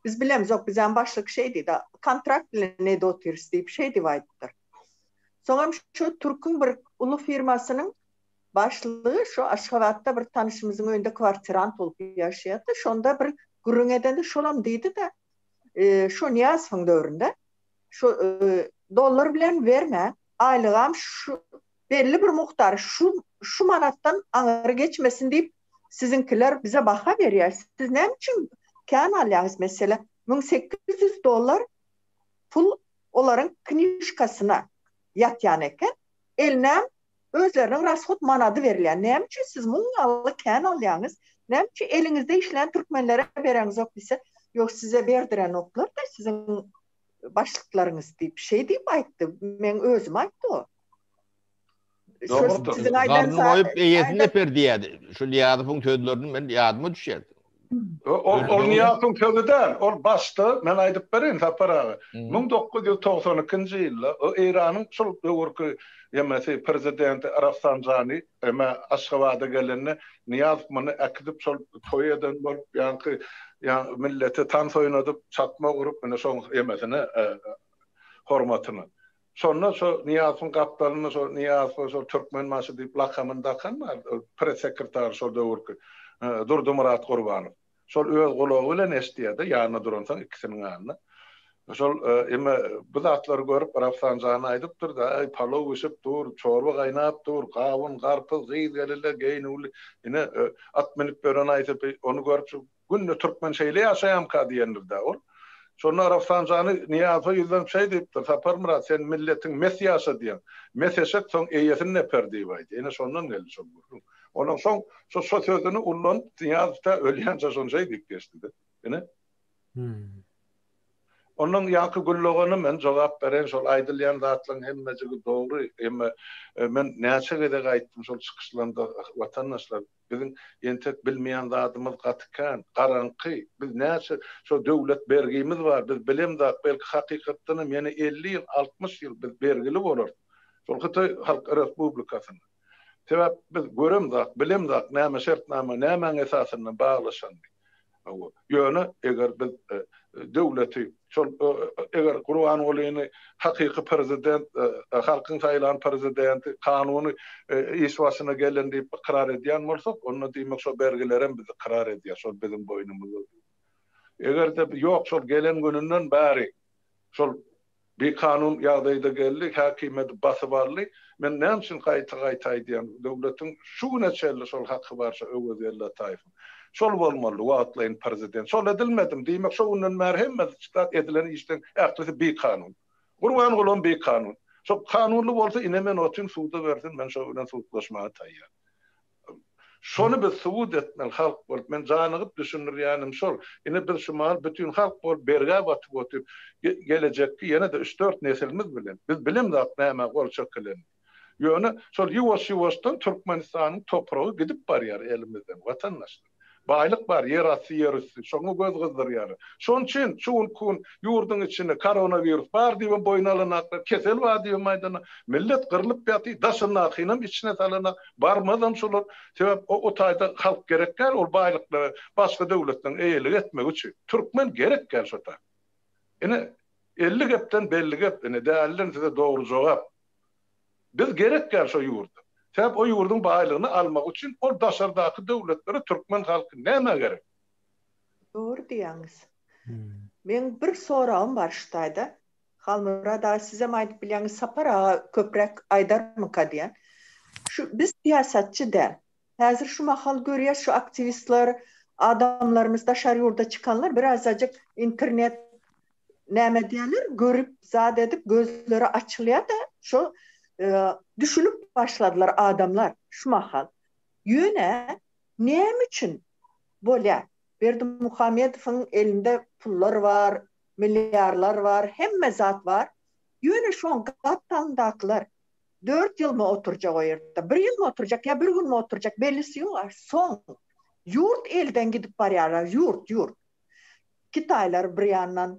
biz bilemzok, bizem başlyk şeý diýdi, kontrakt bilen edip otyrys diýip şeý diýip aýdypdyr. Soňam şu türküň bir uly firmasynyň başlygy şu Aşgabatda bir tanyşymyzyň öýünde kwartirant bolup ýaşaýardy. Şonda bir gürrüň edende şolam diýdi-de, şu Nyýazowyň döwründe şu dollar bilen berme, aýlygam şu belli bir mukdary şu şu manatdan aňry geçmesin diýip siziňkiler bize baha berýär. Siz näme üçin kän alýaňyz mesele 1800 dollar pul olaryň knižkasyna ýatýan eken. Eline özleriniň rashod manady berilýär. Näme üçin siz muň ýaly kän alýaňyz? Näme üçin eliňizde işleýän türkmenlere bereňizok diýse, ýok size berdirenoklar-da siziň başlyklaryňyz diýip, şeý diýip aýtdy. Meň özüm aýtdy o. Dogrudyr. Siziň aýdan Garnyny goýup eýesini eper diýýärdi. Şu Nyýazowyň sözlerini men ýadyma düşýärdi. Ol ol Nyýazowyň sözi däl. Ol başda men aýdyp bereýin Sapar aga. 1992-nji ýylda o Eýranyň şol döwürki ýemesi prezidenti Rafsanjani eme Aşgabada gelende Nyýazow muny äkidip şol toý eden bolup ýaňky ýa millete tans oýnadyp çatma gurup ine şoň ýemesine hormatyna. Şonda şo Nyýazowyň gapdalynda şo Nyýazowa şol Türkmenbaşy diýip lakamyny dakan bar, press-sekretary şol döwürki Durdymyrat Gurbanow. Şol öz gulagy bilen eşidýär-de, ýanynda duransoň ikisiniň ýanynda. Şol eme bu zatlary görüp Rafsanjany aýdypdyr-da, Äý, palaw bişip dur, çorba gaýnap dur, gawun, garpyz, gyz-gelinler geýnüwli, ine, at münüp ýören Aýsepi, ony görüp şu Günde türkmen şeýle ýaşaýamyka diýendir-dä ol. Şonda Rafsanjany Nyýazowa ýüzlenip şeý diýipdir, Saparmyrat, sen milletiň mes ýaşa diýeň. Mes eşek soň eýesini deper diýip aýdýar. Ine şondan geldi şol gürrüň. Ondan soň şo şo sözüni ullanyp Nyýazow tä ölýänçä şony şeý diýip geçdi-de. Ine. Ondan ýaňky Güllogana men jogap bereýin, şol aýdylýan zatlaryň hemmejigi dogry. Emma men näçe gezek aýtdym şol çykyşlarymda watandaşlar, Biziň entek bilmeýän zadymyz gaty kän. Garaňky. Biz näçe şo döwlet bergimiz bar, biz bilemzak, belki hakykatdan hem ýene 50 ýyl, 60 ýyl biz bergili bolarys. Şol Hytaý Halk Respublikasynda. Sebäp biz göremzak, bilemzak näme şertnama nämäň esasynda baglaşanyny. Hawa. Ýöne eger biz döwleti şol eger Gurbangulyny hakyky prezident, halkyň saýlan prezidenti, kanuny iş başyna gelen diýip ykrar edýän bolsak, onda diýmek şo bergilerem biz ykrar edýär, şol biziň boýnumyzda. Eger-de ýok şol gelen gününden bäri şol Bikanun ýagdaýda geldi, häkimiýeti basyp aldy. Men näme üçin gaýta-gaýta aýdýan, döwletiň şu güne çenli şol haky bar şo Öwezgeldi Ataýewiň. Şol bolmalydy wagtlaýyn prezident. Şol edilmedimi, diýmek şo günden bäri hemme zat edilen işleň ählisi bikanun. Gurbangulam bikanun. Şo kanunly bolsa ine men otyryn suda bersin men şo bilen sudlaşmaga taýýar. Şony biz subut etmeli halk bolup. Men janygyp düşündirýänim şol. Ine biz şu mahal bütin halk bolup bergä batyp otyr. Gelejekki ýene-de üç-dört nesilimiz bilen. Biz bilemzok nämä gol çekilenini. Ýöne şol ýuwaş-ýuwaşdan Türkmenistanyň topragy gidip barýar elimizden watandaşlar. Baýlyk bar, ýer asty, ýer üsti. Şoňa göz gyzdyrýarlar. Şonuň üçin şu günki gün ýurduň içinde koronawirus bar diýibem boýun alanaklar, kesel bar diýibem aýdanak. Millet gyrlyp ýatyr, daşyndakynam içine salanak. Barmazam şolar. Sebäp o taýda halk gerek däl, ol baýlyklara başga döwletleriň eýelik etmegi üçin. Türkmen gerek däl şo taý. Ine, 50 gepden belli gep, ine däliden size dogry jogap. Biz gerek däl şo ýurda. Sebäp o ýurduň baýlygyny almak üçin ol daşardaky döwletlere türkmen halky nämä gerek? Dogry diýýäňiz. Meň bir soragym bar şu taýda. Halmyrat aga sizem aýdyp bilýäňiz Sapar aga köpräk aýdarmyka diýýän. Şu biz syýasatçy däl. Häzir şu mahal görýäs şu aktiwistler adamlarymyz daşary ýurda çykanlar birazajyk internet näme diýerler görüp zat edip gözleri açylýar-da şo düşünip başladylar adamlar şu mahal. Ýöne näme üçin bolýar Berdimuhamedowyň elinde pullar bar, milliarlar bar, hemme zat bar. Ýöne şoň gapdalyndakylar. Dört ýylmy oturjak o ýerde, bir ýylmy oturjak ýa bir günmi oturjak bellisi ýok. A soň ýurt elden gidip barýar, ýurt, ýurt. Kitaýlar bir ýandan,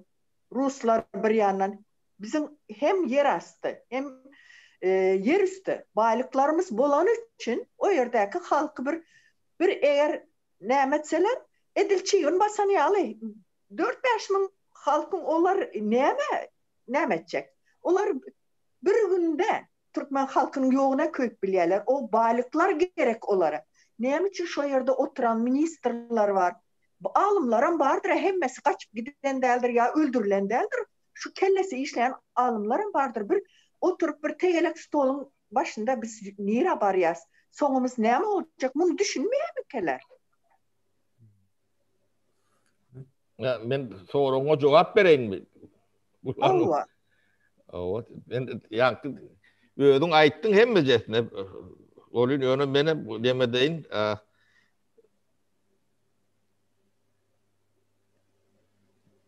ruslar bir ýandan biziň hem ýerasty, hem ýerüsti baýlyklarymyz bolany üçin o ýerdäki halky bir bir eger näme etseler, edil çybyn basan ýaly dört-bäş müň halkyň olar näme näme etjek? Olar Bir günde türkmen halkynyň ýoguna köýüp bilýärler. O baýlyklar gerek olara. Näme üçin şo ýerde oturan ministrler bar? Bu alymlaram bardyr-a hemmesi gaçyp giden däldir ýa öldürilen däldir. Şu kellesi işleýän alymlaram bardyr. Bir oturyp bir tegelek stoluň başynda biz nirä barýas? Soňumyz näme boljak? Muny düşünmeýärmikäler? Ýa men soragyňa jogap bereýinmi? Hawa. Hawa, men ýaňky özüň aýtdyň hemmejesine. Ol ýöne menem demedeýin.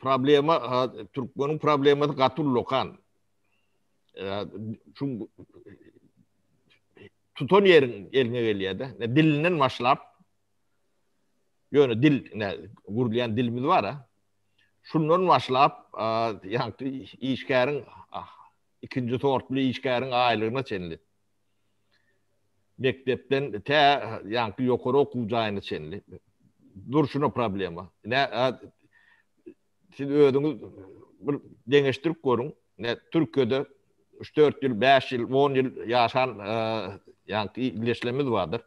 Problema türkmeniň problemasy gaty ullakan. Şu tutan ýeriň eliňe gelýär-de. Dilinden başlap Ýöne dil, ine, gürleýän dilimiz bar-a. Şundan başlap, ýaňky işgäriň, ikinji sortly işgäriň aýlygyna çenli. Mekdepden tä ýaňky ýokary okuw jaýyna çenli. Durşuna problema. Ine, siz özüňiz bir deňeşdirip görüň. Ine, Türkiýede üç-dört ýyl, bäş ýyl, on ýyl ýaşan ýaňky ildeşlerimiz bardyr.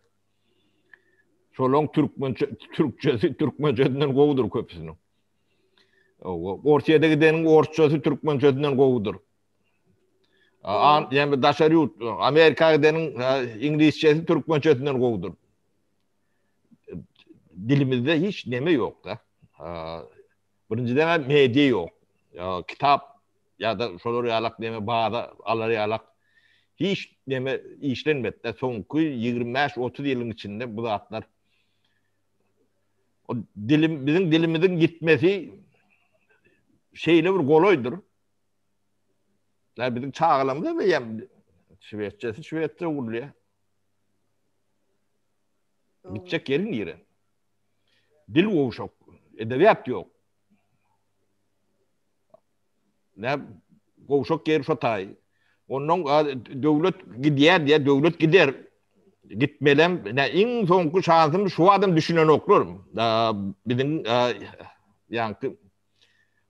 Şolaň türkmençe, türkçesi türkmençesinden gowudyr köpüsiniň. Orsýete gideniň orsçasy türkmençesinden gowudyr. An, ýa daşary ýurt, Amerika gideniň iňlisçesi türkmençesinden gowudyr. Dilimizde hiç neme ýok da. Birinjiden media ýok. Kitap ýa-da şolar ýalak neme baza alar ýalak hiç neme işlenmedi-de. Soňky 25-30 ýylyň içinde bu zatlar o dilim biziň dilimiziň gitmesi şeýle bir golaýdyr. Ýa biziň çagalarymyz hem eýýäm şwedçesi şwedçe gurulýar. Gitjek ýeri nire? Dil gowşak, edebiýat ýok. Nä gowşak ýeri şo taý. Ondan döwlet gidýär diýär, döwlet gider. Gitmelem, nä iň soňky şansym şu adam düşünenoklar. Biziň ýaňky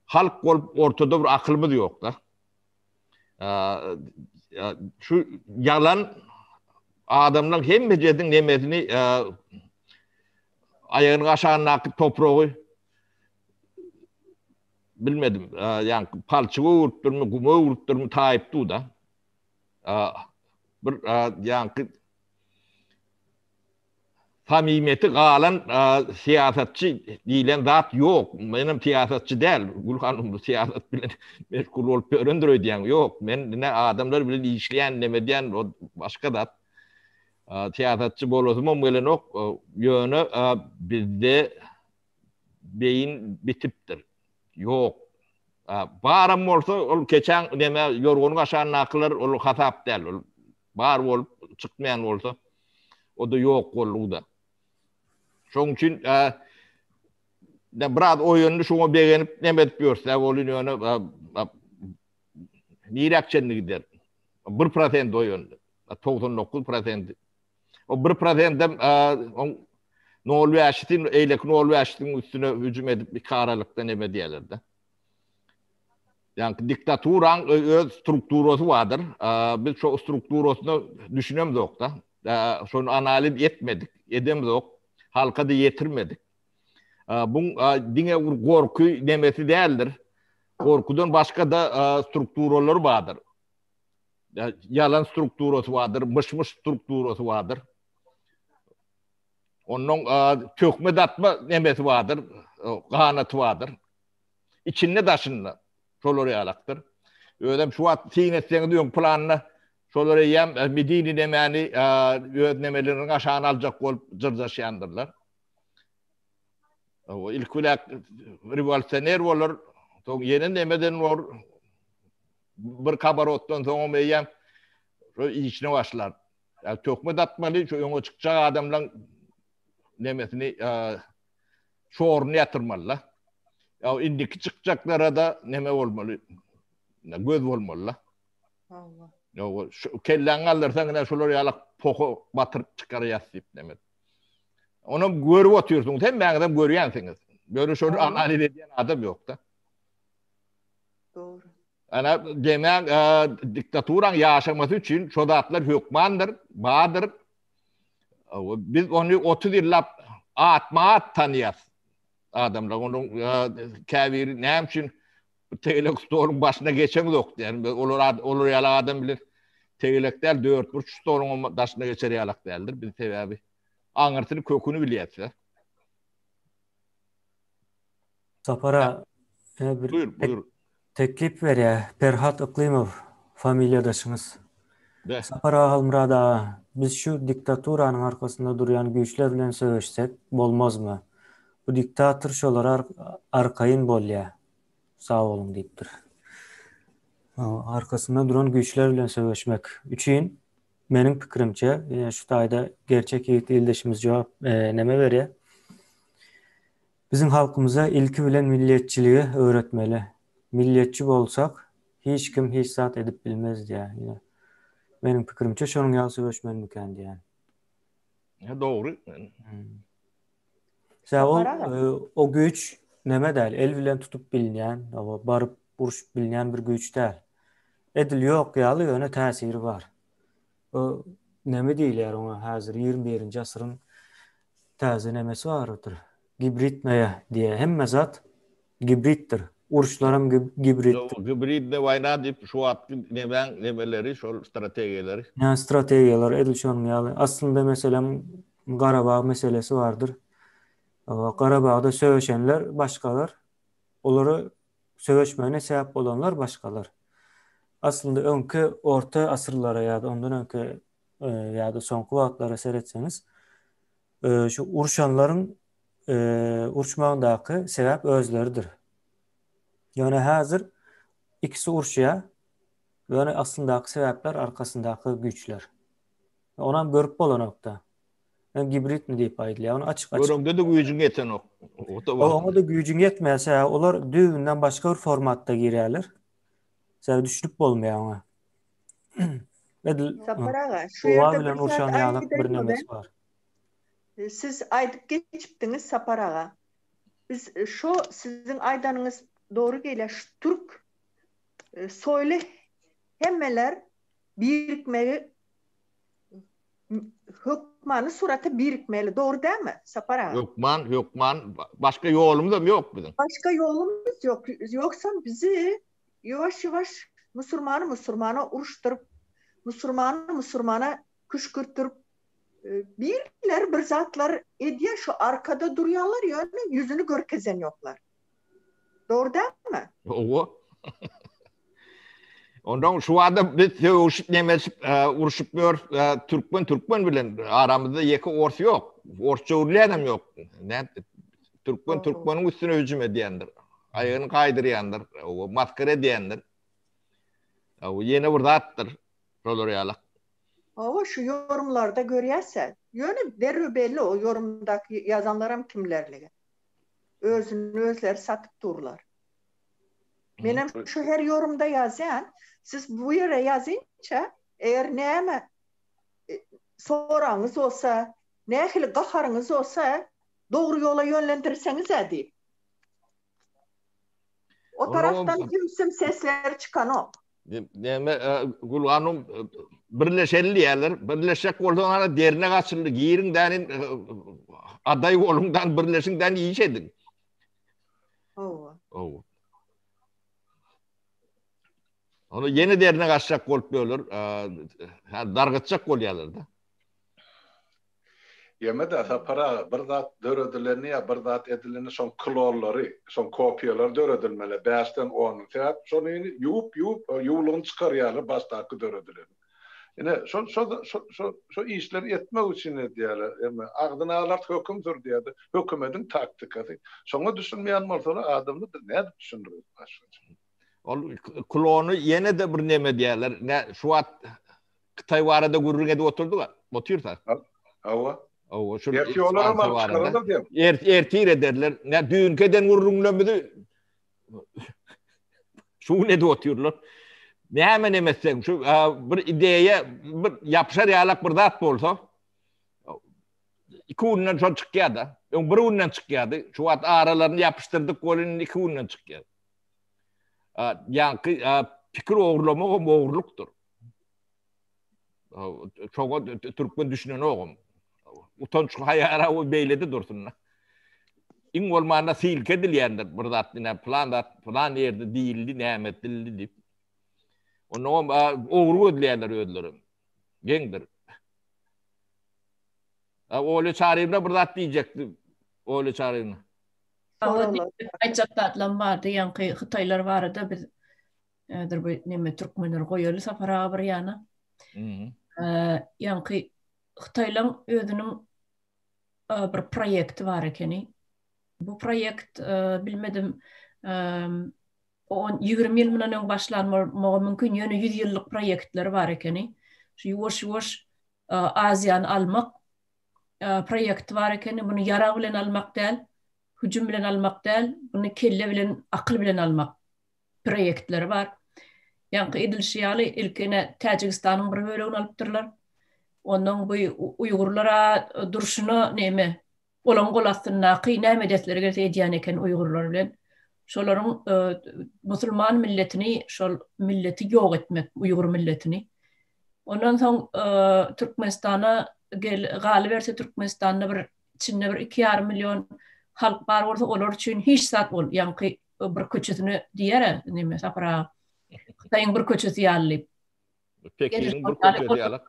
halk bolup ortada bir akylymyz ýok-da. Şu ýalan adamlaryň hemmejesiniň nemesini aýagynyň aşagyndaky topragy bilmedim, ýaňky palçyga öwrüpdirmi, guma öwrüpdirmi taýyp dur-da. Bir ýaňky Samimiýeti galan syýasatçy diýlen zat ýok. Menem syýasatçy däl. Gül hanym bu syýasat bilen meşgul bolup ýörendir öýdýäň. Ýok, men ine adamlar bilen işleýän, neme edýän, o başga zat. Syýasatçy bolasymam gelenok. Ýöne bizde beýin bitipdir. Ýok. Baram bolsa ol keçäň neme ýorganyň aşagyndakylar ol hasap däl. Ol bar bolup çykmaýan bolsa o-da ýok boldugy-da. Şonuň üçin biraz oýandy şoňa begenip neme edip ýörse bolýan ýöne niräk çenli gider? 1% oýandy. 99% O 1%-em oň 0.5-si eýleki 0.5-siň üstüne hüjüm edip iki aralykda neme diýerler-de. Ýagny diktaturaň öz strukturasy bardyr. Biz şo strukturasyna düşünemzok-da. Şony analiz etmedik, edemzok, halka-da ýetirmedik. Buň diňe bir gorky nemesi däldir. Gorkudan başga-da strukturalary bardyr. Ýalan strukturasy bardyr, myş-myş strukturasy bardyr. Ondan töhmet atma nemesi bardyr, ganaty bardyr. Içinde daşynda şolar ýalakdyr. Özem şu wagt syn etseňiz öň planyna şolar eýýäm e, medeni nemäni e, öz nemeleriniň aşagyna aljak bolup jyrjaşýandyrlar. O ilk bilen rewolýusioner bolar, soň ýene nemeden bor. Bir kabarotdan soňam eýýäm. Şo işine başlar. Ýa töhmet atmaly, şu öňe çykjak adamlaň nemesini şoruny ýatyrmaly-da. Ýa indiki çykjaklara-da neme bolmaly, göz bolmaly-da. Hawa. Ýa şu kelläňi galdyrsaň ine şular ýaly poha batyryp çykarýas diýip neme. Onam görüp otyrsyňyz, hemmäňizem görýänsiňiz. Ýöne şony analiz edýän adam ýok-da. Dogry. Ana demäň diktaturaň ýaşamasy üçin şo zatlar hökmandyr, bardyr. Biz ony 30 ýyllap atma-at tanýas. Adamlar onuň käbiri näme üçin tegelek stoluň başyna geçeňzok diýen. Olar olar ýaly adam bilen tegelek däl, dörtburç stoluň daşyna geçer ýalak däldir. Biz sebäbi aňyrsyny köküni bilýäs. Sapara bir Buyur, buyur. teklip berýär. Perhat Yklymow familiýadaşyňyz. Be. Sapar aga Halmyrat aga, biz şu diktaturanyň arkasynda durýan güýçler bilen söweşsek bolmazmy? Bu diktator şolara arkaýyn bolýa. Sag boluň diýipdir. Arkasynda duran güýçler bilen söweşmek üçin meniň pikirimçe, ýene şu taýda gerçek ýigit ildeşimiz jogap neme berýär. Biziň halkymyza ilki bilen milliýetçiligi öwretmeli. Milliýetçi bolsak, hiç kim hiç zat edip bilmez diýýär. Ine, meniň pikirimçe şonuň ýaly söweşmelimikän diýýän. He dogry. Sebäbi ol o güýç neme däl, el bilen tutup bilinýän, baryp urşup bilinýän bir güýç däl. Edil ýok ýaly, ýöne täsiri bar. O neme diýilýär oňa häzir 21-nji asyryň täze nemesi bardyr. Gibridnaýa diýýär. Hemme zat gibriddir. Uruşlaram gibriddir. Gibridne waýna diýip şu wagtky nemäň nemeleri şol strategiýalary. Ýa strategiýalar edil şonuň ýaly. Aslynda meselem Garabag meselesi bardyr. Garabagda söweşenler başgalar. Olara söweşmegine sebäp bolanlar başgalar. Aslynda öňki orta asyrlara ýa-da ondan öňki ýa-da soňky wagtlara seretseňiz, şu urşanlaryň uruşmagyndaky sebäp özleridir. Ýöne häzir ikisi uruşýar. Ýöne aslyndaky sebäpler arkasyndaky güýçler. Onam görüp bolanokda. Ýa gibridmi diýip aýdylýar. Ony açyk açyk. Göreňde-de güýjüň ýetenok. Oňa-da güýjüň ýetmeýär. Sebäbi olar düýbünden başga bir formatda girýärler. Sebäbi düşünip bolmaýar oňa. Edil Sapar aga, şu howa ýerde bilen bir zat urşan ýalak bir aýdaýynmy nemesi ben? bar. Siz aýdyp geçipdiňiz Sapar aga. Biz şo siziň aýdanyňyz dogry gelýär. Şu türk soýly hemmeler birikmegi hökmany surata birikmeli. Dogry dälmi, Sapar aga? Hökman, hökman. Başga ýolumyzam ýok biziň. Başga ýolumyz ýok. Ýogsam bizi ýuwaş-ýuwaş musurmany musurmana uruşdyryp, musurmany musurmana küşkürtdirip, birler bir zatlar edýär, şu arkada durýanlar ýöne ýüzüni görkezen ýoklar. Dogry dälmi? Hawa. Ondan şu wada biz sögüşip nemeşip urşup ýör türkmen türkmen bilen aramyzda ýeke ors ýok. Orsça urýanam ýok. Näme türkmen türkmeniň üstüne hüjüm edýändir. Aýagyny gaýdyrýandyr, maskara edýändir. Ýene bir zatdyr şolar ýaly. Hawa şu ýorumlarda görýäs-ä. Ýöne derrew belli o ýorumdaky ýazanlaram kimlerligi. Özüni özleri satyp durlar. Menem şu her ýorumda ýazýan. Siz bu ýere ýazynça eger näme soragyňyz bolsa, nähili gaharyňyz bolsa dogry ýola ýönlendirseňiz-ä diýip. O tarapdan kimsim sesleri çykanok. Näme Gül hanum birleşeli diýerler. Birleşjek bolsaň ana dernek açyldy. Giriň dänin adaý boluň dan birleşiň dän iş ediň. Hawa. Hawa. Onu ýene dernek açjak bolup ýörler. Ha dargatjak bolýarlar da. Ýeme-de Sapar aga, bir zat döredilende ýa bir zat edilende şoň klonlary, şoň kopiýalary döredilmeli, bäşden ondan. Sebäp şony indi ýuwup-ýuwup, ýuwlugyny çykarýarlar başdaky döredileniň. Ine, şol şo şo şo şo işleri etmek üçin edýärler. Eme, agzyny alart höküm sür diýýärler. Hökümediň taktikasy. Şoňa düşünmeýän bolsalar adamlar biz nädip düşündireris başgaça. Ol klony ýene-de bir neme diýýärler. Nä, şu wagt. Hytaý barada gürrüň edip oturdyk. Otyrsa. Hawa. Hawa, şu Ertir olar hem çykararlar diýip. Ertir ederler. Ne düýnki eden gürrüňlerimizi şu gün edip otyrlar. Näme näme etseň, şu bir ideýa, bir ýapyşar ýalak bir zat bolsa, iki günden şol çykýar-da. Öň bir günden çykýardy. Şu wagt aralaryny ýapyşdyrdyk welin indi iki günden çykýar. Ýaňky pikir ogurlamagam ogurlukdyr. Şoňa türkmen düşünenogam. Utanç haýara o beýlede dursun. Iň bolmanda silke edilýändir bir zat ine plan zat plan ýerde diýildi näme edildi diýip. Ondan ogry gözleýärler özleri. Geňdir. Oly Çaryýewna bir zat diýjekdi. Oly Çaryýewna. Aýtjak zatlam bardy, ýaňky hytaýlar barada biz häzir bu neme türkmenleri goýaly Sapar aga bir ýana. Ýaňky hytaýlaň özüniň bir proýekti bar ekeni. Bu proýekt bilmedim on 20 ýyl mundan öň başlan bolmagy mümkin, ýöne 100 ýyllyk proýektleri bar ekeni. Şu ýuwaş-ýuwaş Aziýany almak proýekti bar ekeni. Muny ýarag bilen almak däl, hüjüm bilen almak däl, muny kelle bilen, akyl bilen almak proýektleri bar. Ýaňky edilişi ýaly, ilki ine Täjigistanyň bir bölegini alypdyrlar. Ondan bu uýgurlara durşuna neme, Olaň gol astyndaky näme edesleri gelse edýän eken uýgurlar bilen. Şolaryň musulman milletini, şol milleti ýok etmek, uýgur milletini. Ondan soň Türkmenistana gel galyberse Türkmenistanda bir içinde bir 2,5 million halk bar bolsa olar üçin hiç zat ol ýaňky bir köçesine diýer neme Sapar aga. Hytaýyň bir köçesi ýaly diýip. Pekiniň bir köçesi ýaly.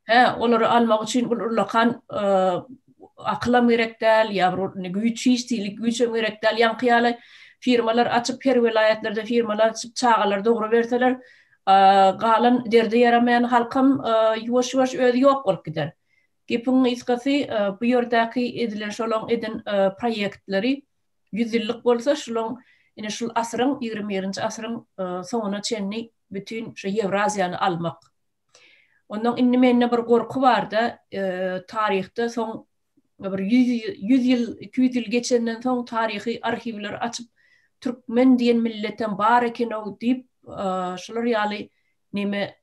Hä, olary almak üçin bir ullakan akylam gerek däl, ýa bir güýç hiç hili güýçem gerek däl. Ýaňky ýaly firmalar açyp, her welaýatlarda firmalar açyp, çagalary dogra berseler, galan derde ýaramaýan halkam ýuwaş-ýuwaş özi ýok bolup gider. Gepiň gysgasy, bu ýerdäki edilen şolaň eden proýektleri 100 ýyllyk bolsa, şulaň ine şul asyryň, 21-nji asyryň soňuna çenli bütin şu Ýewraziýany almak. Ondan indi mende bir gorky barda, taryhda soň bir 100 ýyl, 200 ýyl geçenden soň taryhy arhiwleri açyp, türkmen diýen milletem bar eken-ow diýip, şular ýaly neme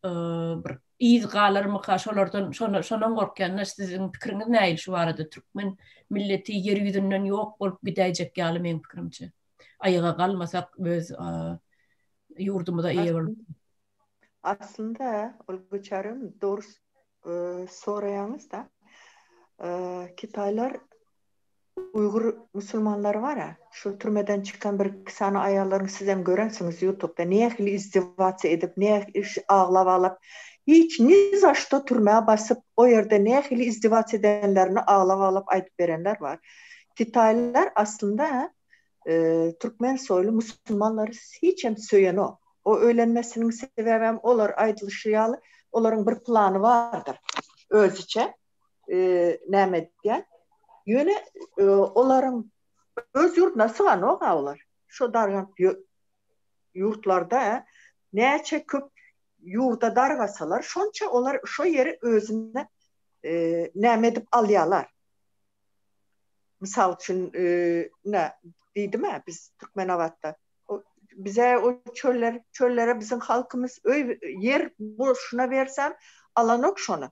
bir yz galarmyka şolardan şondan gorkýan-da siziň pikiriňiz nähili şu barada türkmen milleti ýer ýüzünden ýok bolup gidäýjek ýaly meň pikirimçe. Aýaga galmasak öz ýurdumyza eýe bolup. Aslynda ol göçerim dogry soraýaňyz-da. Kitaýlar uýgur musulmanlary bar-a, şu türmeden çykan bir iki sany aýallaryň sizem görensiňiz ýutubda nähili izdiwasiýa edip, nähili aglap-aglap, hiç ni za şto türmä basyp, o ýerde nähili izdiwasiýa edenlerini aglap-aglap aýdyp berenler bar. Kitaýlylar aslynda türkmen soýly musulmanlary hiçem söýenok. O öýlenmesiniň sebäbem olar aýdylyşy ýaly olaryň bir plany bardyr özüçe näme edýän. Ýöne olaryň öz ýurduna syganok-a olar. Şo dargan ýurtlarda näçe köp ýurda dargasalar şonça olar şo ýeri özüne näme edip alýalar. Mysal üçin, ine, diýdim-ä, biz Türkmenabatda, bize o çöller, çöllere biziň halkymyz öý, ýer boşuna bersem, alanok şony.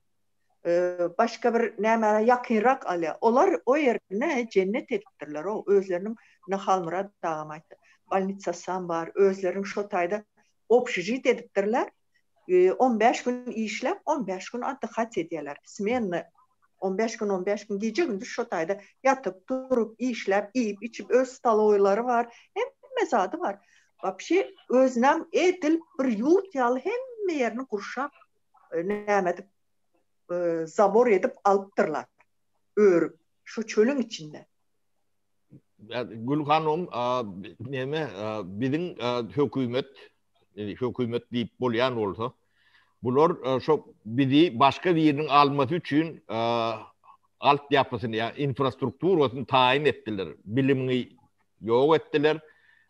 Başga bir nämäre ýakynrak alýar. Olar o ýerine jennet edipdirler, o özleriniň, ine, Halmyrat agam aýtdy, bolnitsasam bar, özleriniň şo taýda obşežit edipdirler. 15 gün işläp, 15 gün otdyhat edýärler. Smenny 15 gün, 15 gün gije-gündiz şo taýda ýatyp, turup, işläp, iýip, içip, öz stolowyýlary bar, hemme zady bar. Wapşe özünem edil bir ýurt ýaly hemme ýerini gurşap, näme edip, zabor edip alypdyrlar. Örüp, şo çölüň içinde. Gül hanym, neme, biziň hökümet, hökümet diýip bolýan bolsa, bular şo bizi başga biriniň almasy üçin altyapysyny, ýa infrastrukturasyny taýyn etdiler. Bilimiňi ýok etdiler,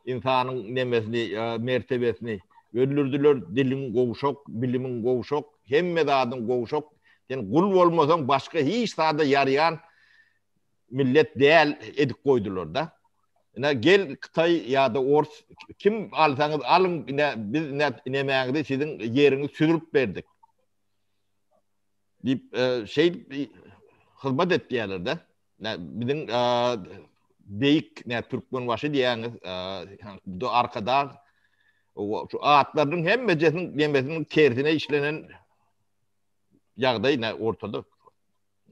ynsanyň nemesini, mertebesini öldürdiler, diliň gowşak, bilimiň gowşak. hemme zadyň gowşak, sen gul bolmasaň başga hiç zada ýaraýan millet däl edip goýdular-da. Ine gel Hytaý ýa-da Ors kim alsaňyz alyň ine biz ine nemäňizi siziň ýeriňizi süzülip berdik. Diýip şeýdip hyzmat etýärler-de. Biziň beýik ne Türkmenbaşy diýýäňiz, bu Arkadag şu atlarynyň hemmejesiniň nemesiniň tersine işlenen ýagdaý ne ortada.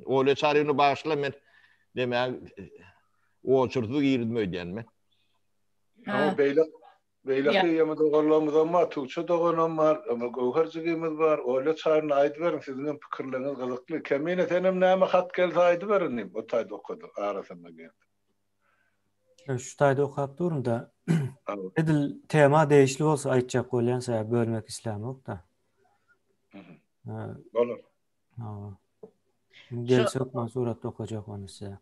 Olya Çaryny bagyşla men demäň oçursyz girdim öýdýän men. Ha beýle Beýleki ýeme doganlarymyzam bar, Tugça doganam bar, ýa Göwher jigimiz bar. Olýa Çaryna aýdyberiň, siziňem pikirleriňiz gyzykly. Kemine senem näme hat gelse aýdyber inim, o taýda okadyk, arasynda geldi. Şu taýda okap durun-da. Edil tema degişli bolsa aýtjak bolýan, sebäbi bölmek islämok-da. Bolar. Gelse hökman suratda okajak ony size.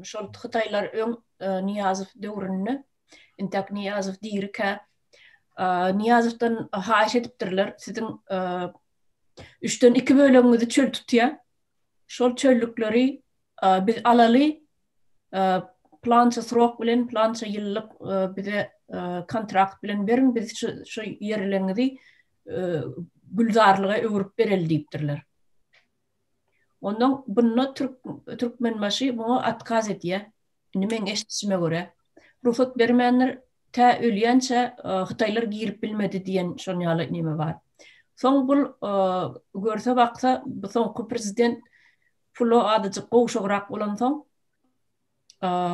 Şol Hytaýlar öň Nyýazow döwründe, intäk Nyýazow dirikä, Nyýazowdan haýyş edipdirler, siziň üçden iki bölegiňizi çöl tutýar. Şol çöllükleri biz alaly, plança srok bilen, plança ýyllyk bize kontrakt bilen beriň, biz şu ýerleriňizi gülzarlyga öwrüp bereli diýipdirler. Ondan bunda Türk Türkmenbaşy muňa otkaz edýär. Indi meň eşidişime görä. Rugsat bermändir, tä ölýänçä hytaýlar girip bilmedi diýen şon ýaly neme bar. Soň bul görse baksa bu soňky prezident pula azajyk gowşagrak bolansoň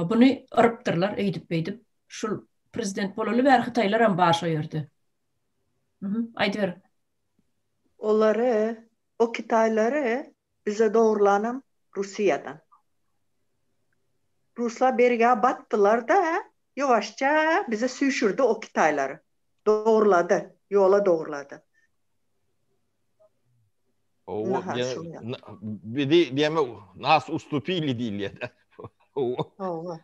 buny yrypdyrlar eýdip-beýdip. Şul prezident bolaly bäri hytaýlaram bar şo ýerde. Aýdyber. Olary, o kitaýlary bize dogrulanam Russiýadan. Ruslar bergä batdylar-da, ýuwaşja bize süýşürdi o kitaýlary. Dogrulady, ýola dogrulady. Owa, bizi diýme nas ustupili diýilýär. Owa.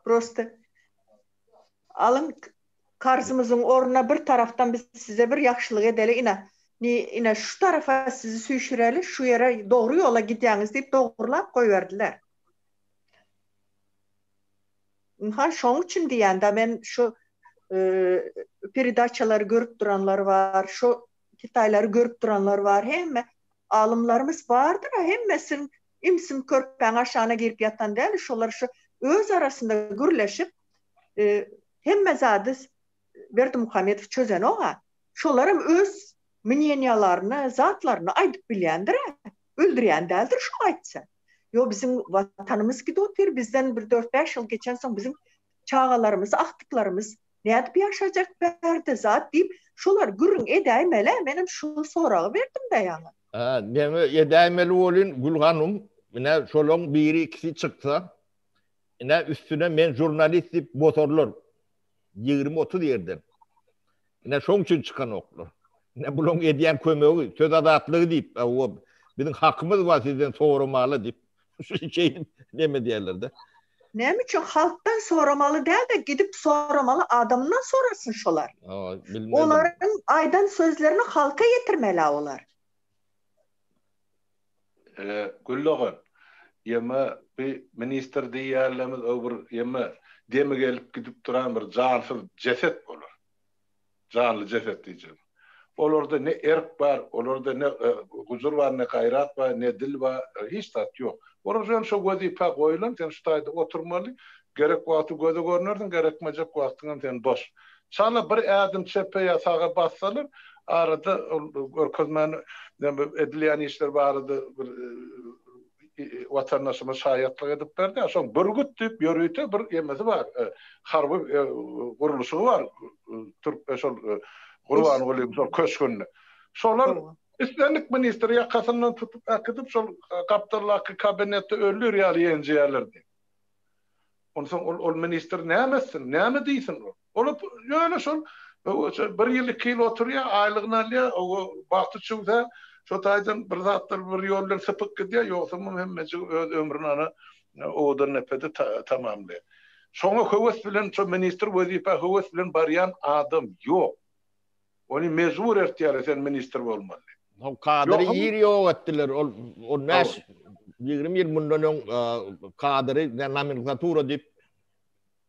Prosta alyň Karzymyzyň ornuna bir tarapdan biz size bir ýagşylyk edeli, ine, ine, şu tarapa sizi süýşüreli, şu ýere dogry ýola gidýäňiz diýip dogrulap goýberdiler. Ynha, şoň üçin diýýän-dä, men şu peredaçalary görüp duranlar bar, şu hytaýlary görüp duranlar bar, hemme alymlarymyz bardyr-a, hemmesiniň ümsüm körpäň aşagyna girip ýatan däl, şolar şu öz arasynda gürleşip, Hemme zady Berdimuhamedow çözenok-a. Şolaram öz mneniýalaryny, zatlaryny aýdyp bilýändir-ä. Öldürýän däldir şo aýtsa. Ýo biziň watanymyz gidip otyr, bizden bir dört-bäş ýyl geçensoň biziň çagalarymyz, agtyklarymyz nädip ýaşajak bärde zat diýip, şolar gürrüň edäýmel-ä, menem şu soragy berdim-dä ýaňy. Hä, neme edäýmeli welin Gül hanum, ine şolaň biri-ikisi çyksa, Ine üstüne men žurnalist diýip bosarlar. 20-30 ýerden. Ine şoň üçin çykanoklar. Ine bulaň edýän kömegi, söz azatlygy diýip, o biziň hakymyz bar sizden soramaly diýip. Şeýdip neme diýerler-de. Näme üçin halkdan soramaly däl-de gidip soramaly adamyndan sorasyn şolar. Olaryň aýdan sözlerini halka ýetirmeli olar. Gül dogan, ýeme bi ministr diýýänlerimiz o bir ýeme demi gelip gidip duran bir jansyz jeset olar. Janly jeset diýjegim. Olarda ne erk bar, olarda ne gujur bar, ne gaýrat bar, ne dil bar, hiç zat ýok. Olar ýöne şo wezipä goýulan, sen şu taýda oturmaly, gerek wagty göze görnersiň, gerekmejek wagtyňam sen boş. Çala bir ädim çepe ýa saga bassalar, arada ol görkezmäni edilýän işler barada bir watandaşymyz şaýatlyk edip berdi. Şoň Bürgüt diýip ýörite bir ýemesi bar, harby gurluşygy bar türk şol Gurbangulyň şol köşgünde. Şolar islendik ministri ýakasyndan tutup äkidip şol gapdaldaky kabinetde öldür ýaly ýenjeýärler diýip. Onsoň ol ol ministr näme etsin, näme diýsin ol? Ol ýöne şol bir ýyl, iki ýyl oturýar, aýlygyny alýar, o bagty çüwse, şo taýdan bir zatlar bir ýol bilen sypyp gidýär, ýogsamam hemmejigi öz ömrüni ana Owadandepede tamamlaýar. Şoňa höwes bilen, şo ministr wezipä höwes bilen barýan adam ýok. Ony mejbur etýärler sen ministr bolmaly diýip. Soň Kadyry ir ýok etdiler. Ol on bäş, 20 ýyl mundan öň Kadyry nomenklatura diýip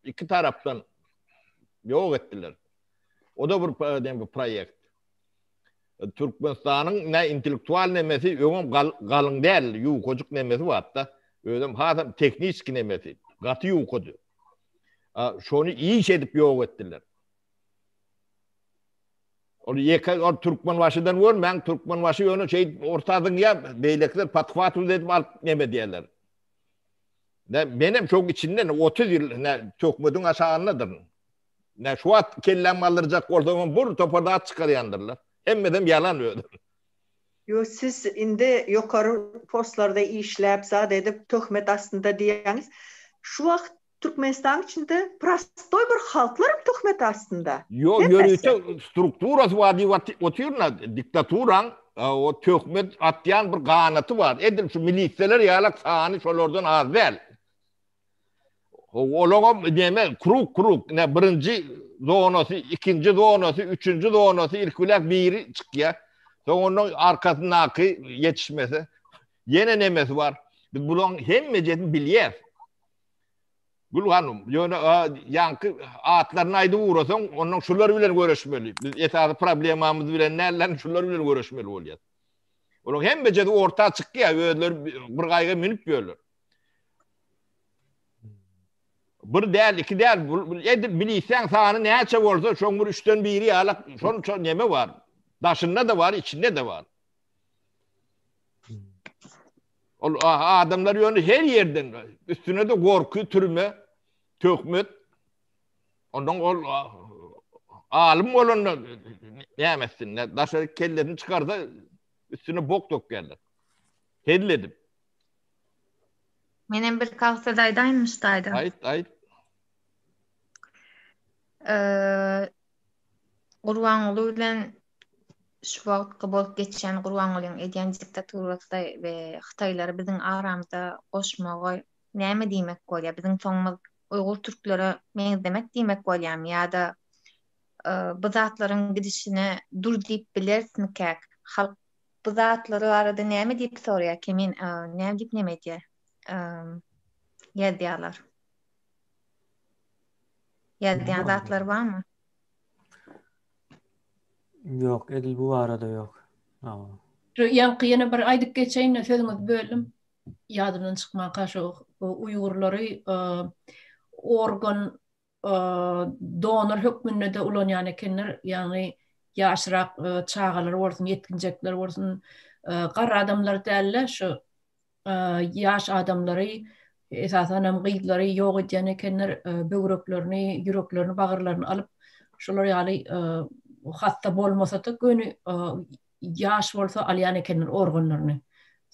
iki tarapdan ýok etdiler. O-da bir näme proýekt. Türkmenistanyň ne intellektual nemesi öňem galyň däl, ýukajyk nemesi barda. Özem hasam tehniçki nemesi gaty ýukady. Şony iş edip ýok etdiler. Ol ýeke ol Türkmenbaşydan görmäň, Türkmenbaşy ýöne şeýdip orta zyňýar, beýlekiler podhwatwat edip alyp neme edýärler. Ne menem şoň içinden 30 ýyl ne töhmediň aşagyndadyryn. Ne şu wagt kelläm galdyrjak bolsam bir topar zat çykarýandyrlar. Hemmesem ýalan özi. Ýo siz indi ýokary postlarda işläp zat edip töhmet astynda diýýäňiz. Şu wagt Türkmenistanyň içinde prostoý bir halklaram töhmet astynda. Ýo ýörite strukturasy bar diýip otyryn-a diktaturaň o töhmet atýan bir ganaty bar. Edil şu milisiýalar ýalak sany şolardan az däl. Olaňam neme krug krug ne birinji zonasy, ikinji zonasy, üçünji zonasy ilki bilen biri çykýar. Soň onuň arkasyndaky ýetişmesi ýene nemesi bar. Biz bularyň hemmejesini bilýäs. Gül hanym, ýöne ýaňky atlaryny aýdyp ugrasaň, ondan şular bilen göreşmeli. Biz esasy problemamyz bilen däl, şular bilen göreşmeli bolýar. Olaryň hemmejesi orta çykýar, özleri bir gaýga münüp ýörler. Bir däl, iki däl, edil milisiýaň sany näçe bolsa, şoň bir üçden biri ýalak, şonça neme bar. Daşynda-da bar, içinde-de bar. Ol adamlar ýöne her ýerden, üstüne-de gorky, türme, töhmet. Ondan ol alym bolanda näme etsin, daşary kellesini çykarsa, üstüne bok dökýärler. Hezil edip. Menem bir kag söz aýdaýynmy şu taýda? Aýt, aýt. Gurbanguly bilen şu wagtky bolup geçýän Gurbangulyň edýän diktaturasy we hytaýlary biziň aramyza goşmagy näme diýmek bolýar? Biziň soňumyz uýgur türklere meňzemek diýmek bolýarmy ýa-da bu zatlaryň gidişine dur diýip bilerismikäk? Halk bu zatlary barada näme diýip soraýar Kemin näme diýip neme edýär ýazýarlar. Ýazýan zatlar barmy? Ýok, edil bu barada ýok. Şu ýaňky ýene bir aýdyp geçeýin, sözüňizi böldüm. Ýadymdan çykmanka şu uýgurlary organ donor hökmünde-de ulanýan ekenler, ýagny ýaşrak çagalar bolsun, ýetginjekler bolsun, garry adamlar däl-de, şu ýaş adamlary, esasan hem gyzlary ýok edýän ekenler, böwreklerini, ýüreklerini, bagyrlaryny alyp, şolar ýaly hassa bolmasa-da göni ýaş bolsa alýan ekenler organlaryny.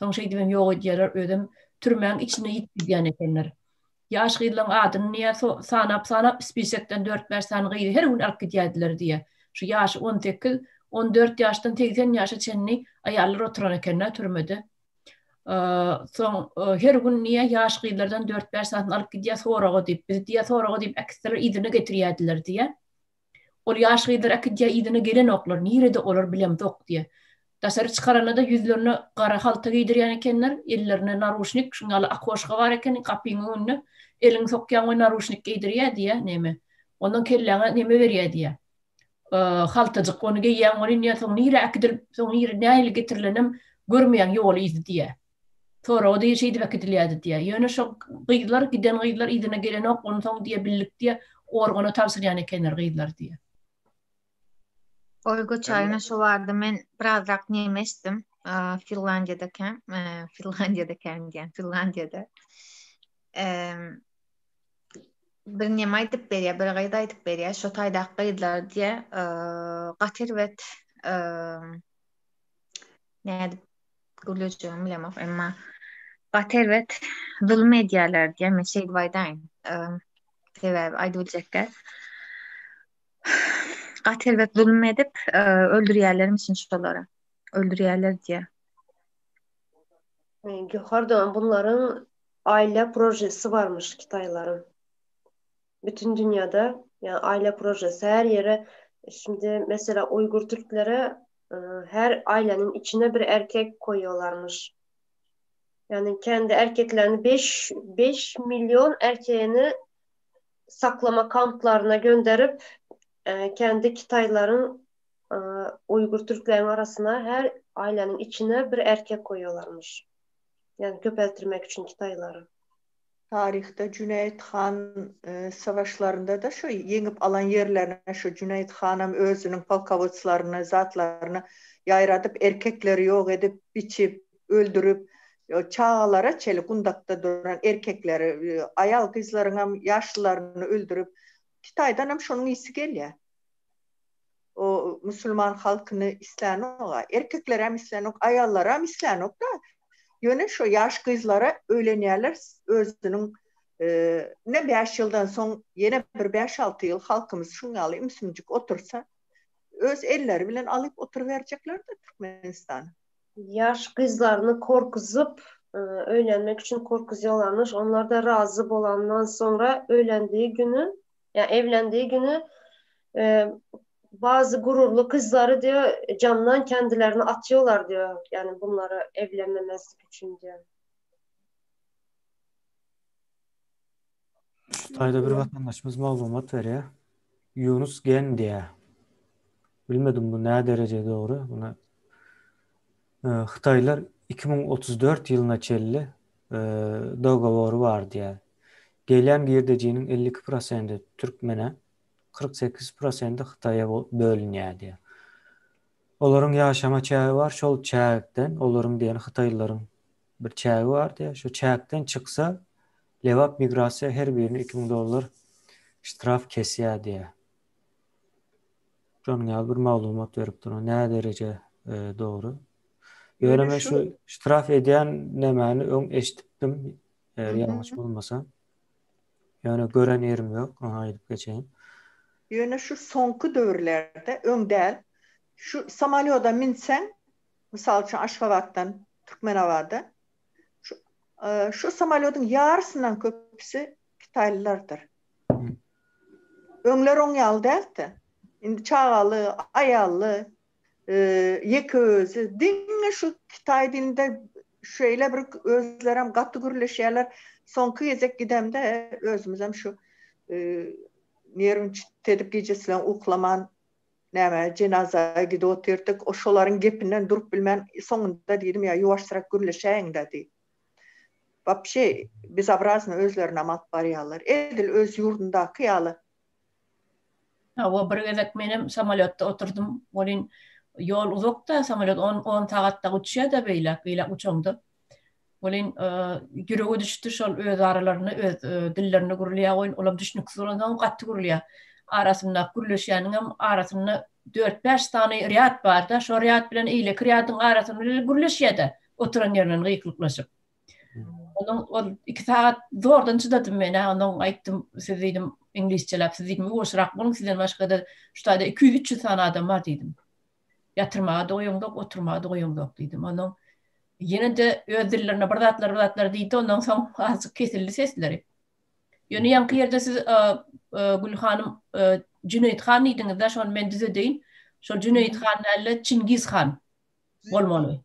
Soň şeýdibem ýok edýärler, özem türmäň içinde ýitip gidýän ekenler. Ýaş gyzlaryň adyny diýýär, sanap-sanap spisekden dört-bäş sany gyzy her gün alyp gidýärdiler diýýär. Şu ýaşy 18, 14 ýaşdan 80 ýaşa çenli aýallar oturan eken-dä türmede. Soň her gün diýýär, ýaş gyzlardan dört-bäş sanysyny alyp gidýär soraga diýip. Bizi diýýär, soraga diýip äkitseler yzyna getirýärdiler diýýär. Ol ýaş gyzlar äkidýär yzyna gelenoklar, nirede olar bilemzok diýýär. Daşary çykaranda-da ýüzlerine gara halta geýdirýän ekenler, ellerine naruşnik, şuň ýaly okoşka bar ekeni gapyň öňünde, eliňi sokýaň we naruşnik geýdirýär diýýär, neme. Ondan kelläňe neme berýär diýýär. Haltajyk, ony geýýäň welin diýýär, soň nirä äkidilip, soň nirä nähili getirilenem görmeýäň ýoly yzy diýýär. Soraga diýýär, şeýdip äkidilýärdi diýýär. Ýöne şo gyzlar, giden gyzlar yzyna gelenok, onsoň diýýär, bildik diýýär, organa tabşyrýan ekenler gyzlary diýýär. Oý göçäýme şo barada men birazrak neme eşitdim. Finlandiýadakäm, Finlandiýadakäm diýýän, Finlandiýada. Bir neme aýdyp berýär, bir gyz aýdyp berýär, şo taýdaky gyzlar diýýär, gaty erbet nädip gürlejegimi bilemok, emma gaty erbet zulum edýärler diýýär, men şeýdip aýdaýyn. Sebäbi aýdyp biljek däl. Gaty erbet zulum edip, öldürýärlermişin şolary. Öldürýärler diýýär. Göwher dogan bunlaryň aile projesi barmyş Kitaýlaryň. Bütün dünýada ýa aile projesi her ýere. Şimdi mesela Uygur Türklere her ailenin içine bir erkek koyuyorlarmış. Yani kendi erkeklerini 5 5 milyon erkeğini saklama kamplarına gönderip kendi Kitayların Uygur Türklerin arasına her ailenin içine bir erkek koyuyorlarmış. Yani köpelttirmek için Kitayları. Taryhda Jüneýit han savaşlarynda-da şu ýeňip alan ýerlerine şu Jüneýit hanam özüniň polkowodzlaryny, zatlaryny ýaýradyp, erkekleri ýok edip, biçip, öldürip, çagalara çeli gundakda duran erkekleri, aýal-gyzlaryňam ýaşlylaryny öldürip, Kitaýdanam şonuň ysy gelýär. O musulman halkyny islänok-a. Erkeklerem islänok, aýallaram islänok-da. Ýöne şo ýaş gyzlara öýlenýärler özüniň ine bäş ýyldan soň ýene bir bäş-alty ýyl halkymyz şuň ýaly ümsümjik otursa, öz elleri bilen alyp oturyberjekler-de Türkmenistany. Ýaş gyzlaryny korkuzyp, öýlenmek üçin korkuzýalarmyş. Onlar-da razy bolandan soňra öýlendiği günü, ýa evlendiği günü bazı gururlu kızları diyor camdan kendilerini atıyorlar diyor. Yani bunlara evlenmemezlik için diyor. Şu taýda bir watandaşymyz maglumat berýär. Ýunus Gen diýýär. Bilmedim bu nä dereje dogry. Buna Hytaýlar 2034 ýylyna çenli dogowory bar diýýär. Gelýän girdejiniň 52 prosendi türkmene, 48 prosendi Hytaýa bölünýär diýýär. Olaryň ýaşama çägi bar, şol çäkden, olaryň diýeni hytaýlylaryň bir çägi bar diýýär. Şo çäkden çyksa, Lebap migrasiýa her birine 2000 dollar ştraf kesýär diýýär. Şonuň ýaly bir maglumat beripdir. O nä dereje dogry? Ýöne men şu ştraf edýän nämäni öň eşidipdim, eger ýalňyş bolmasa. Ýöne gören ýerim ýok, ony aýdyp geçeýin. Ýöne şu soňky döwürlerde, öň däl, şu samolýoda minseň, mysal üçin Aşgabatdan Türkmenabada, şu şu samolýodyň ýarysyndan köpüsi hytaýlylardyr. Öňler oň ýaly däldi. Indi çagaly, aýally, ýeke özi diňe şu hytaý dilinde şeýle bir özlerem gaty gürleşýärler. Soňky gezek gidemde özümizem şu nerwniçit edip gijesi bilen uklaman näme jenaza gidip otyrdyk. O şolaryň gepinden durup bilmän soňunda diýdim ýa ýuwaşrak gürleşäýiň-dä diýip. Wapşe bezobrazno özlerinem alyp barýarlar. Edil öz ýurdundaky ýaly. Hawa bir gezek menem samolýotda oturdym welin ýol uzakda samolýot on on sagat dagy uçýada beýläk beýläk uçaňda welin ýürege düşdi şol öz aralarynda öz dillerinde gürleýär welin olam düşnüksiz bolansoň gaty gürleýär arasynda gürleşýäniňem arasynda dört bäş sany rýad barda şo rýad bilen eýleki rýadyň arasynda gürleşýärde oturan ýerinden gykylyklaşyp Onuň ol 2 sagat zordan çydadym men, ha, onuň aýtdym, siz diýdim, iňlisçeläp, siz diýdim, ýuwaşrak boluň, sizden başga-da şu taýda 200-300 sany adam bar diýdim. Ýatyrmaga-da goýaňzok, oturmaga-da goýaňzok diýdim. Onuň ýene-de öz dillerinde bir zatlar, bir zatlar diýdi, ondan soň azajyk kesildi sesleri. Ýöne ýaňky ýerde siz Gül hanym Jüneýit han diýdiňiz-de, şony men düzedeýin. Şol Jüneýit han däl-de, Çingiz han bolmaly.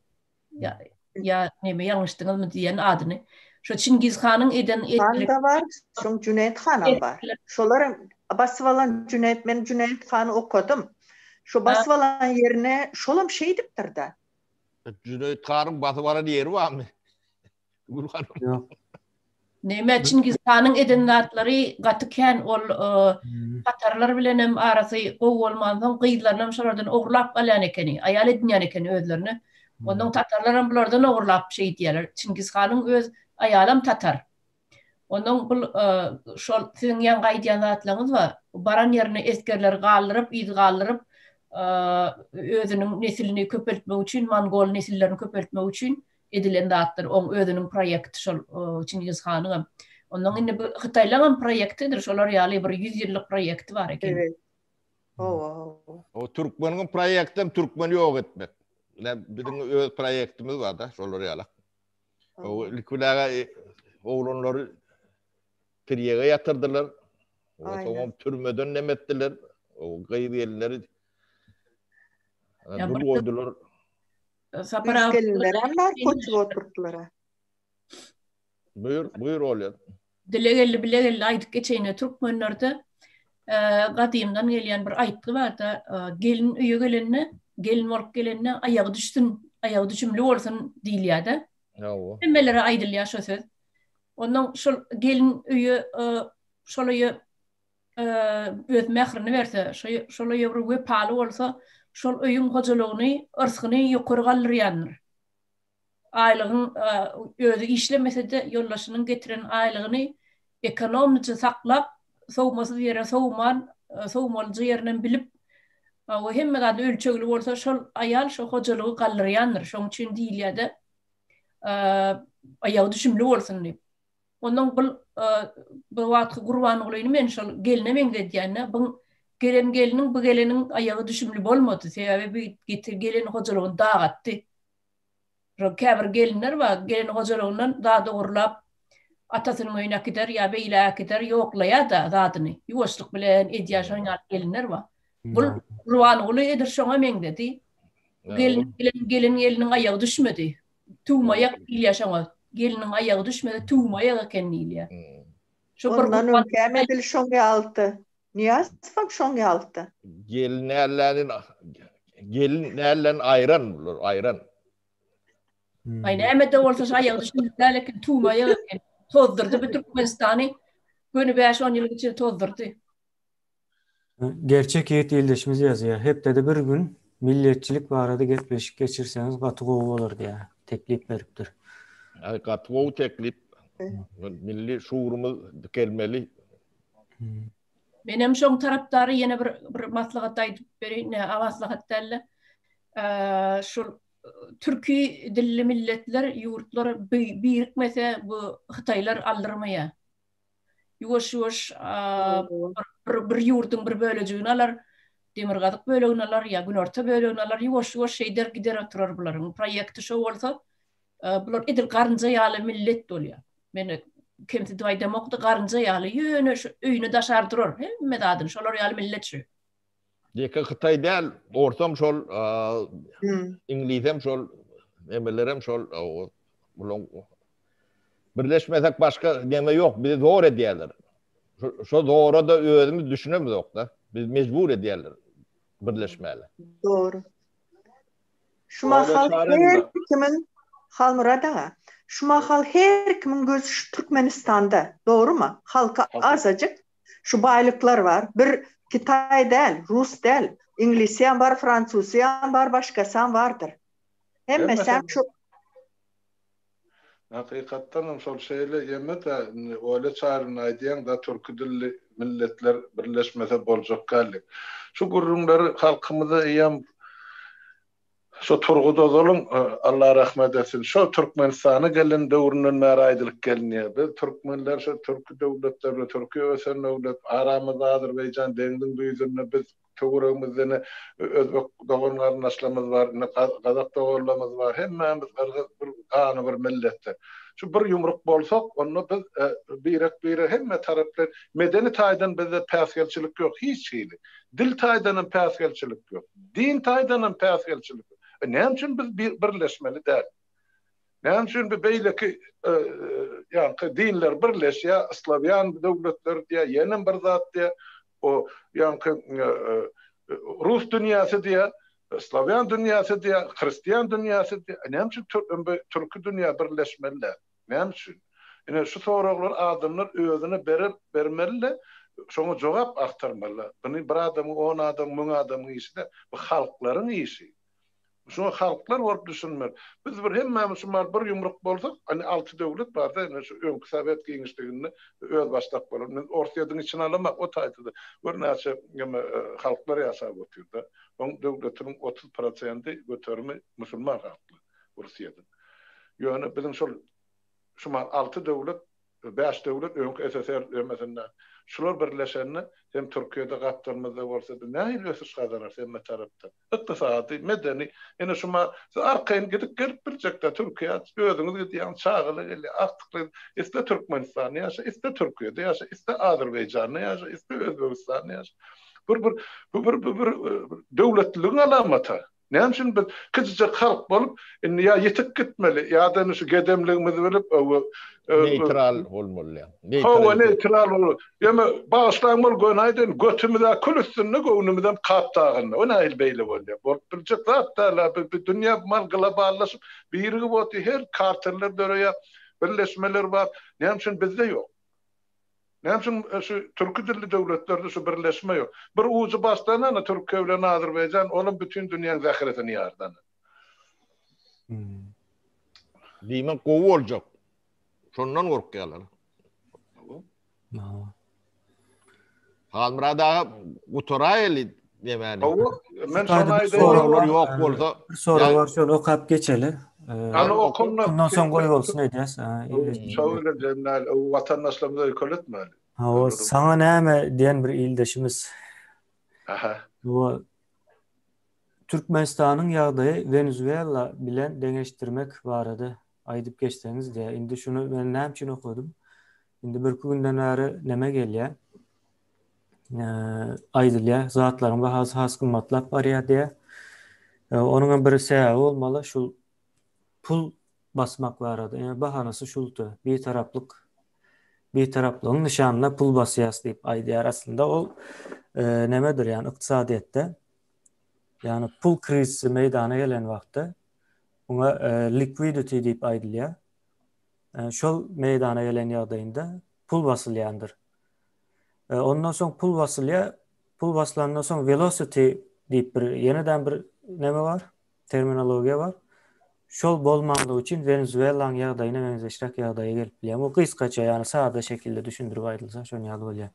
Ýa ýa neme ýalňyşdyňyzmy diýen adyny. Şo Çingiz hanyň eden Han da bar, şoň Jüneýit hanam bar. Şolar hem basyp alan Jüneýit, men Jüneýit hany okadym. Şo basyp alan ýerine şolam şeýdipdir-de. Jüneýit hanyň basyp alan ýeri barmy? Gül hanym. Ýok. Neme Çingiz hanyň eden zatlary gaty kän ol tatarlar bilenem arasy gowy bolmansoň gyzlarynam şolardan ogurlap alýan ekeni, aýal edinýän ekeni özlerine. Onnoň tatarlaram bulardan ogurlap şeýdýärler. Çingiz hanyň öz aýalam tatar. Onnoň bul şol siziň ýaňky aýdýan zatlaryňyz bar. Baran ýerine esgerleri galdyryp, yz galdyryp, özüniň neslini köpeltmek üçin, mongol nesillerini köpeltmek üçin edilen zatdyr. Oň özüniň proýekti şol Çingiz hanyňam. Ondan indi bu hytaýlaňam proýektidir. Şolar ýaly bir 100 ýyllyk proýekti bar eken. Evet. Hawa, hawa. O türkmeniň proýektem türkmeni ýok etmek. Ine biziň öz proýektimiz bar-da, şolar ýaly. O ilki oglanlary tirýege ýatyrdylar. Soňam türmeden neme etdiler. O gyz gelinleri dul goýdular. Sapar aga gelinler hem bar koçup oturtdylar. Buyur, buyur Olya. Dile geldi, bile geldi aýdyp geçeýin. Türkmenlerde gadymdan gelýän bir aýtgy bar-da, gelin öýe gelende, gelin bolup gelende aýagy düşsün, aýagy düşümli bolsun diýilýär-de. Hawa. Hemmelere aýdylýar şo söz. Ondan şol gelin öýe şol öýe öz mährini berse, şol öýe bir wepaly bolsa, şol öýüň hojalygyny, yrsgyny ýokary galdyrýandyr. Aýlygyň özi işlemese-de ýoldaşynyň getiren aýlygyny ekonomnyja saklap, sowmasyz ýere sowman, sowmalyja ýerinem bilip we hemme zady ölçegli bolsa şol aýal şo hojalygy galdyrýandyr. Şoň üçin diýilýär-de, aýagy düşümli bolsun diýip. Ondan bul bu wagtky Gurbangulyny men şol gelne meňzedýän-de, bu gelen gelniň bu geleniň aýagy düşümli bolmady. Sebäbi bu getir gelen hojalygyny dagatdy. Şol käbir gelinler bar, gelen hojalygyndan zat ogurlap, atasynyň öýüne äkider ýa beýle äkider, ýoklaýar-da zadyny. Ýuwaşlyk bilen edýär şoň ýaly gelinler bar. Bul Gurbanguly edil şoňa meňzedi. Gelin gelen gelen geliniň aýagy düşmedi. Tüwmaýak diýilýär şoňa. Geliniň aýagy düşmedi, tüwmaýak eken diýilýär. Şu bir Ondan öňkäm edil şoň ýalydy. Nyýazowam şoň ýalydy. Gelin nälläni gelin nälläni aýran bular aýran. Aý näme-de bolsa şu aýagy düşmeli däl eken, tüwmaýak eken. Tozdurdy bu Türkmenistany. Göni bäş-on ýylyň içinde tozdurdy. Gerçek ýigit ildeşimiz ýazýar. Hepdede bir gün milliýetçilik barada gepleşik geçirseňiz gaty gowy bolar diýýär. Teklip beripdir. Aý gaty gowy teklip. Milli şuurumyz dikelmeli. Menem şoň tarapdary ýene bir bir maslahat aýdyp bereýin, nä maslahat dälde. Şul türki dilli milletler, ýurtlar birikmese bu hytaýlar aldyrmaýar. Ýuwaş-ýuwaş bir bir ýurduň bir bölejigini alar, demirgazyk bölegini alar ýa günorta bölegini alar, ýuwaş-ýuwaş şeýder gider oturar bularyň. Proýekti şo bolsa, bular edil garynja ýaly millet bolýar. Men kemsidip aýdamok-da, garynja ýaly ýöne şu öýüne daşar durar, hemme zadyny şolar ýaly millet şu. Ýeke Hytaý däl, orsam şol, iňlisem şol, nemelerem şol, bulaň birleşmesek başga neme ýok, bizi zor edýärler. Şo zora-da özümiz düşünemizok-da. Bizi mejbur edýärler birleşmäge. Dogry. Şu mahal her kimiň Halmyrat aga, şu mahal her kimiň gözi şu Türkmenistanda, dogrymy? Halky azajyk, Şu baýlyklar bar. Bir Kitaý däl, Rus däl, Iňlisem bar, Fransuzam bar, başgasam bardyr. Hemmesem şu. Hakykatdan hem şol şeýle ýeme-de indi Olya Çaryna aýdýaň-da türki dilli milletler birleşmese boljak däl diýip. Şu gürrüňleri halkymyza eýýäm Şo Turgut Ozalyň, Allah rahmet etsin, şo Türkmenistana gelen döwründen bäri aýdylyp gelinýär. Biz türkmenler şo türki döwletler we türki ösen döwlet, aramyzda Azerbaýjan deňziň düýzünde biz töweregimizde ine özbek dogan garyndaşlarymyz bar, ine gazak doganlarymyz bar, hemmämiz gyrgyz bir gany bir milletler. Şu bir ýumruk bolsak, onda biz birek-birek hemme tarapdan medeni taýdan bizde päsgelçilik ýok hiç hili. Dil taýdan hem päsgelçilik ýok. Din taýdan hem päsgelçilik ýok. E, näme üçin biz birleşmeli däl? Näme üçin bu beýleki e, ýaňky dinler birleşýär, slawýan döwletleri diýýär, ýene bir zat diýýär, o ýaňky e, e, rus dünýäsi diýýär, slawýan dünýäsi diýýär, hristian dünýäsi diýýär. Näme üçin türki dünýä birleşmeli däl? Näme üçin? Ine, şu soraglary adamlar özüne berer, bermeli-de, şoňa jogap agtarmaly. Buny bir adamyň, on adamyň, müň adamyň işi däl. Bu halklaryň işi. Şuňa halklar bolup düşünmeli. Biz bir hemmämiz şu mahal bir ýumruk bolsak, ine alty döwlet bar-da, ine şu öňki sowet giňişliginde özbaşdak bolan. Men Orsýetiň içine alamak, o taýda-da birnäçe neme halklar ýaşap otyr-da. Oň döwletiniň 30 prosendi göterimi musulman halklar. Russiýada. Ýöne biziň şol şu mahal alty döwlet, bäş döwlet öňki SSR dömesinde şular birleşende hem Türkiýede gapdalymyzda bolsa biz nähili ösüş gazanarys hemme tarapdan. Ykdysady, medeni, ine şu mahal siz arkaýyn gidip gelip biljekdä Türkiýä özüňiz gidýäňiz, çagalar gelýär, agtyklar isle Türkmenistanda ýaşa, isle Türkiýede ýaşa, isle Azerbaýjanda ýaşa, isle Özbegistanda ýaşa. Bir bir bu bir bu bir döwletliligiň alamaty. Näme üçin biz kiçijek halk bolup, indi ýa ýitip gitmeli, ýa-da indi şu gedemligimizi bilip, Neýtral bolmaly ýa. Hawa, neýtral bolmaly. Ýöne bagyşlaň bol göni aýdaýyn, götümiz-ä kül üstünde, göwnümizem Kap dagynda. O nähili beýle bolýar? Bolup biljek zat däl-ä. Bu dünýä mal globallaşyp, birigip otyr, her karteller döreýär, birleşmeler bar. Näme üçin bizde ýok? Näme üçin şu türki dilli döwletlerde şu birleşme ýok? Bir ujy başlanany Türkiýe bilen Azerbaýjan, olam bütin dünýäň zähresini ýardan. Diýmek gowy boljak. Şondan gorkýarlar. Halmyrat aga gutaraýaly Nemäni? Hawa, men şony aýdaýyn. Soraglar ýok bolsa. Bir sorag bar, şony okap geçeli. Hany okanda. Şundan soň goýbolsun edýäs. Şo bilen jemläli, watandaşlarymyzy öýkeletmäli. Hawa, saňa näme diýen bir ildeşimiz. Aha. Bu Türkmenistanyň ýagdaýy Wenezuela bilen deňeşdirmek barada aýdyp geçseňiz diýýär. Indi şuny men näme üçin okadym? Indi birki günden bäri neme gelýär? Aýdylýar, zatlaryň bahasy has gymmatlap barýar diýýär. Onuň hem bir sebäbi bolmaly, şul pul basmak barada. Ýa bahanasy şuldy. Bitaraplyk Bitaraplygyň nyşanyna pul basýas diýip aýdýar. Aslynda ol nemedir, ýagny ykdysadyýetde ýagny pul krizisi meýdana gelen wagtda muňa liquidity diýip aýdylýar. Şol meýdana gelen ýagdaýynda pul basylýandyr. Ondan soň pul basylýar. Pul basylandan soň velocity diýip bir ýeneden bir neme bar, terminologiýa bar. Şol bolmanlygy üçin Wenezuelanyň ýagdaýyna meňzeşräk ýagdaýa gelip bilýär. Bu gysgaça, ýagny sada şekilde düşündirip aýdylsa şon ýaly bolýar.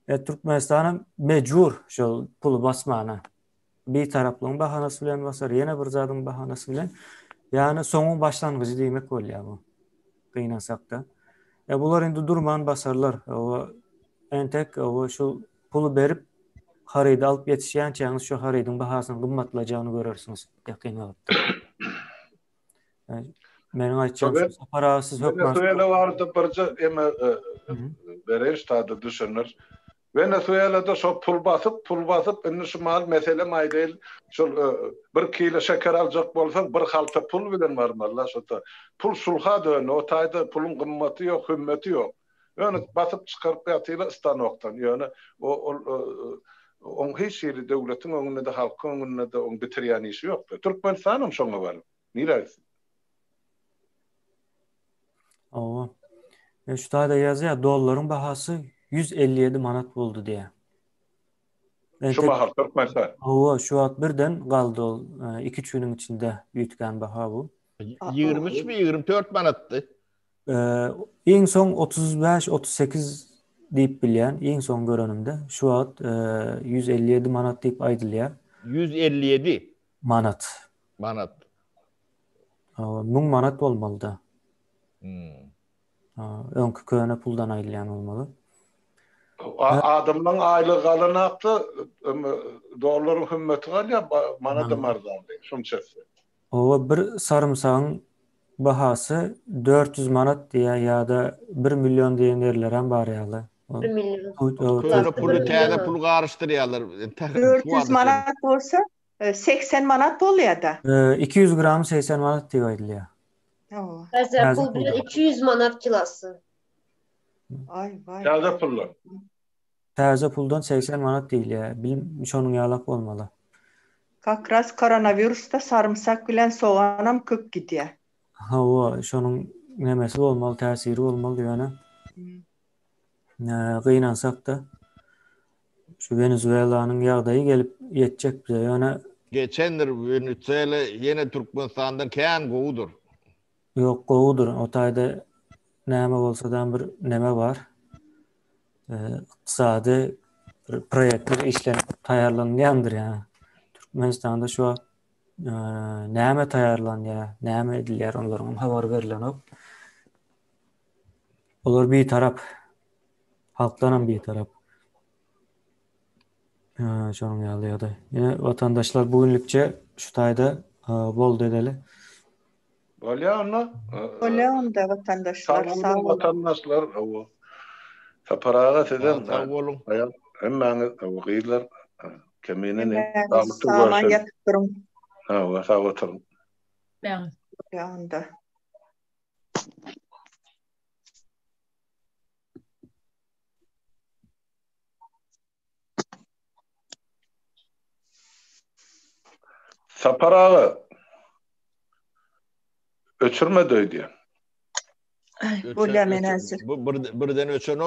E, Türkmenistan hem mejbur şol puly basmana. Bitaraplygyň bahanasy bilen basar, ýene bir zadyň bahanasy bilen. Ýagny soňuň başlangyjy diýmek bolýar bu. Gynansakda. E bular indi durman basarlar. O entek o şu puly berip harydy alyp ýetişýänçäňiz şu harydyň bahasynyň gymmatlajagyny görersiňiz ýakyn wagtda. Meniň aýtjagym şu Sapar aga siz hökman Wenesuela barada birje eme bereýin ştada düşüner. Wenesuelada şo pul basyp, pul basyp indi şu mal meselem aýdaýyn şol bir kilo şeker aljak bolsaň bir halta pul bilen barmaly şota. Pul şulha döndi o taýda puluň gymmaty ýok hümmeti ýok. Ýöne basyp çykaryp ýatylar stanokdan. Ýöne o ol oň hiç hili döwletiň öňünde-de halkyň öňünde-de oň bitirýän işi ýok. Türkmenistanam şoňa baryp. Nirä gitsin? Hawa. E, şu taýda ýazýar, dollaryň bahasy 157 manat boldy diýýär. Şu mahal Türkmenistan. Hawa, şu wagt birden galdy ol. 2-3 günüň içinde üýtgän baha bu. 23 mi 24 manatdy. Iň soň 35-38 diýip bilýän, iň soň görenimde. Şu wagt 157 manat diýip aýdylýar. 157 manat. Manat. Hawa, 1000 manat bolmaly-da. Hmm. Öňki köne puldan aýdylýan bolmaly. Adamlaryň aýlygy galanakda dollaryň hümmeti galýar, manadam arzandy, şunça etse. Hawa, bir sarymsagyň bahasy 400 manat diýýär ýa-da 1 million diýen ýerlerem bar ýaly. 1 million. Köne puly täze pul garyşdyrýarlar. 400 manat bolsa, 80 manat bolýar-da. 200 gramy 80 manat diýip aýdylýar. Hawa. Täze pul bilen 200 manat kilosy. Aý, waý. Täze puldan. Täze puldan 80 manat diýilýär. Bilim şonuň ýalak bolmaly. Kak raz koronawirusda sarymsak bilen soganam köp gidýär. Hawa, şonuň nemesi bolmaly, täsiri bolmaly ýöne. Gynansak-da, şu Wenezuelanyň ýagdaýy gelip ýetjek bize, ýöne. Geçendir Wenezuela ýene Türkmenistandan kän gowudyr. Ýok gowudyr, o taýda näme bolsadam bir neme bar. Ykdysady bir proýektler işlenip taýýarlanylýandyr ýa. Türkmenistanda şu wagt näme taýýarlanýar, näme edilýär onlaryň habary berlenok. Olar bitarap. Halkdanam bitarap. Şonuň ýaly ýagdaý. Ýene watandaşlar bu günlükçe şu taýda boldy edeli. Bolýar onda. Bolýar onda watandaşlar. Sag boluň watandaşlar. Hawa. Sapar aga sizem sag boluň. Hemmäňiz gyzlar Kemine ne? Saglykda görüşelim. Ýatyp duruň. Hawa, sag oturyň. Hemmäňiz. Ýa onda. Sapar aga öçürmedi öýdýän. Bolýa men häzir. Bu birden öçenok.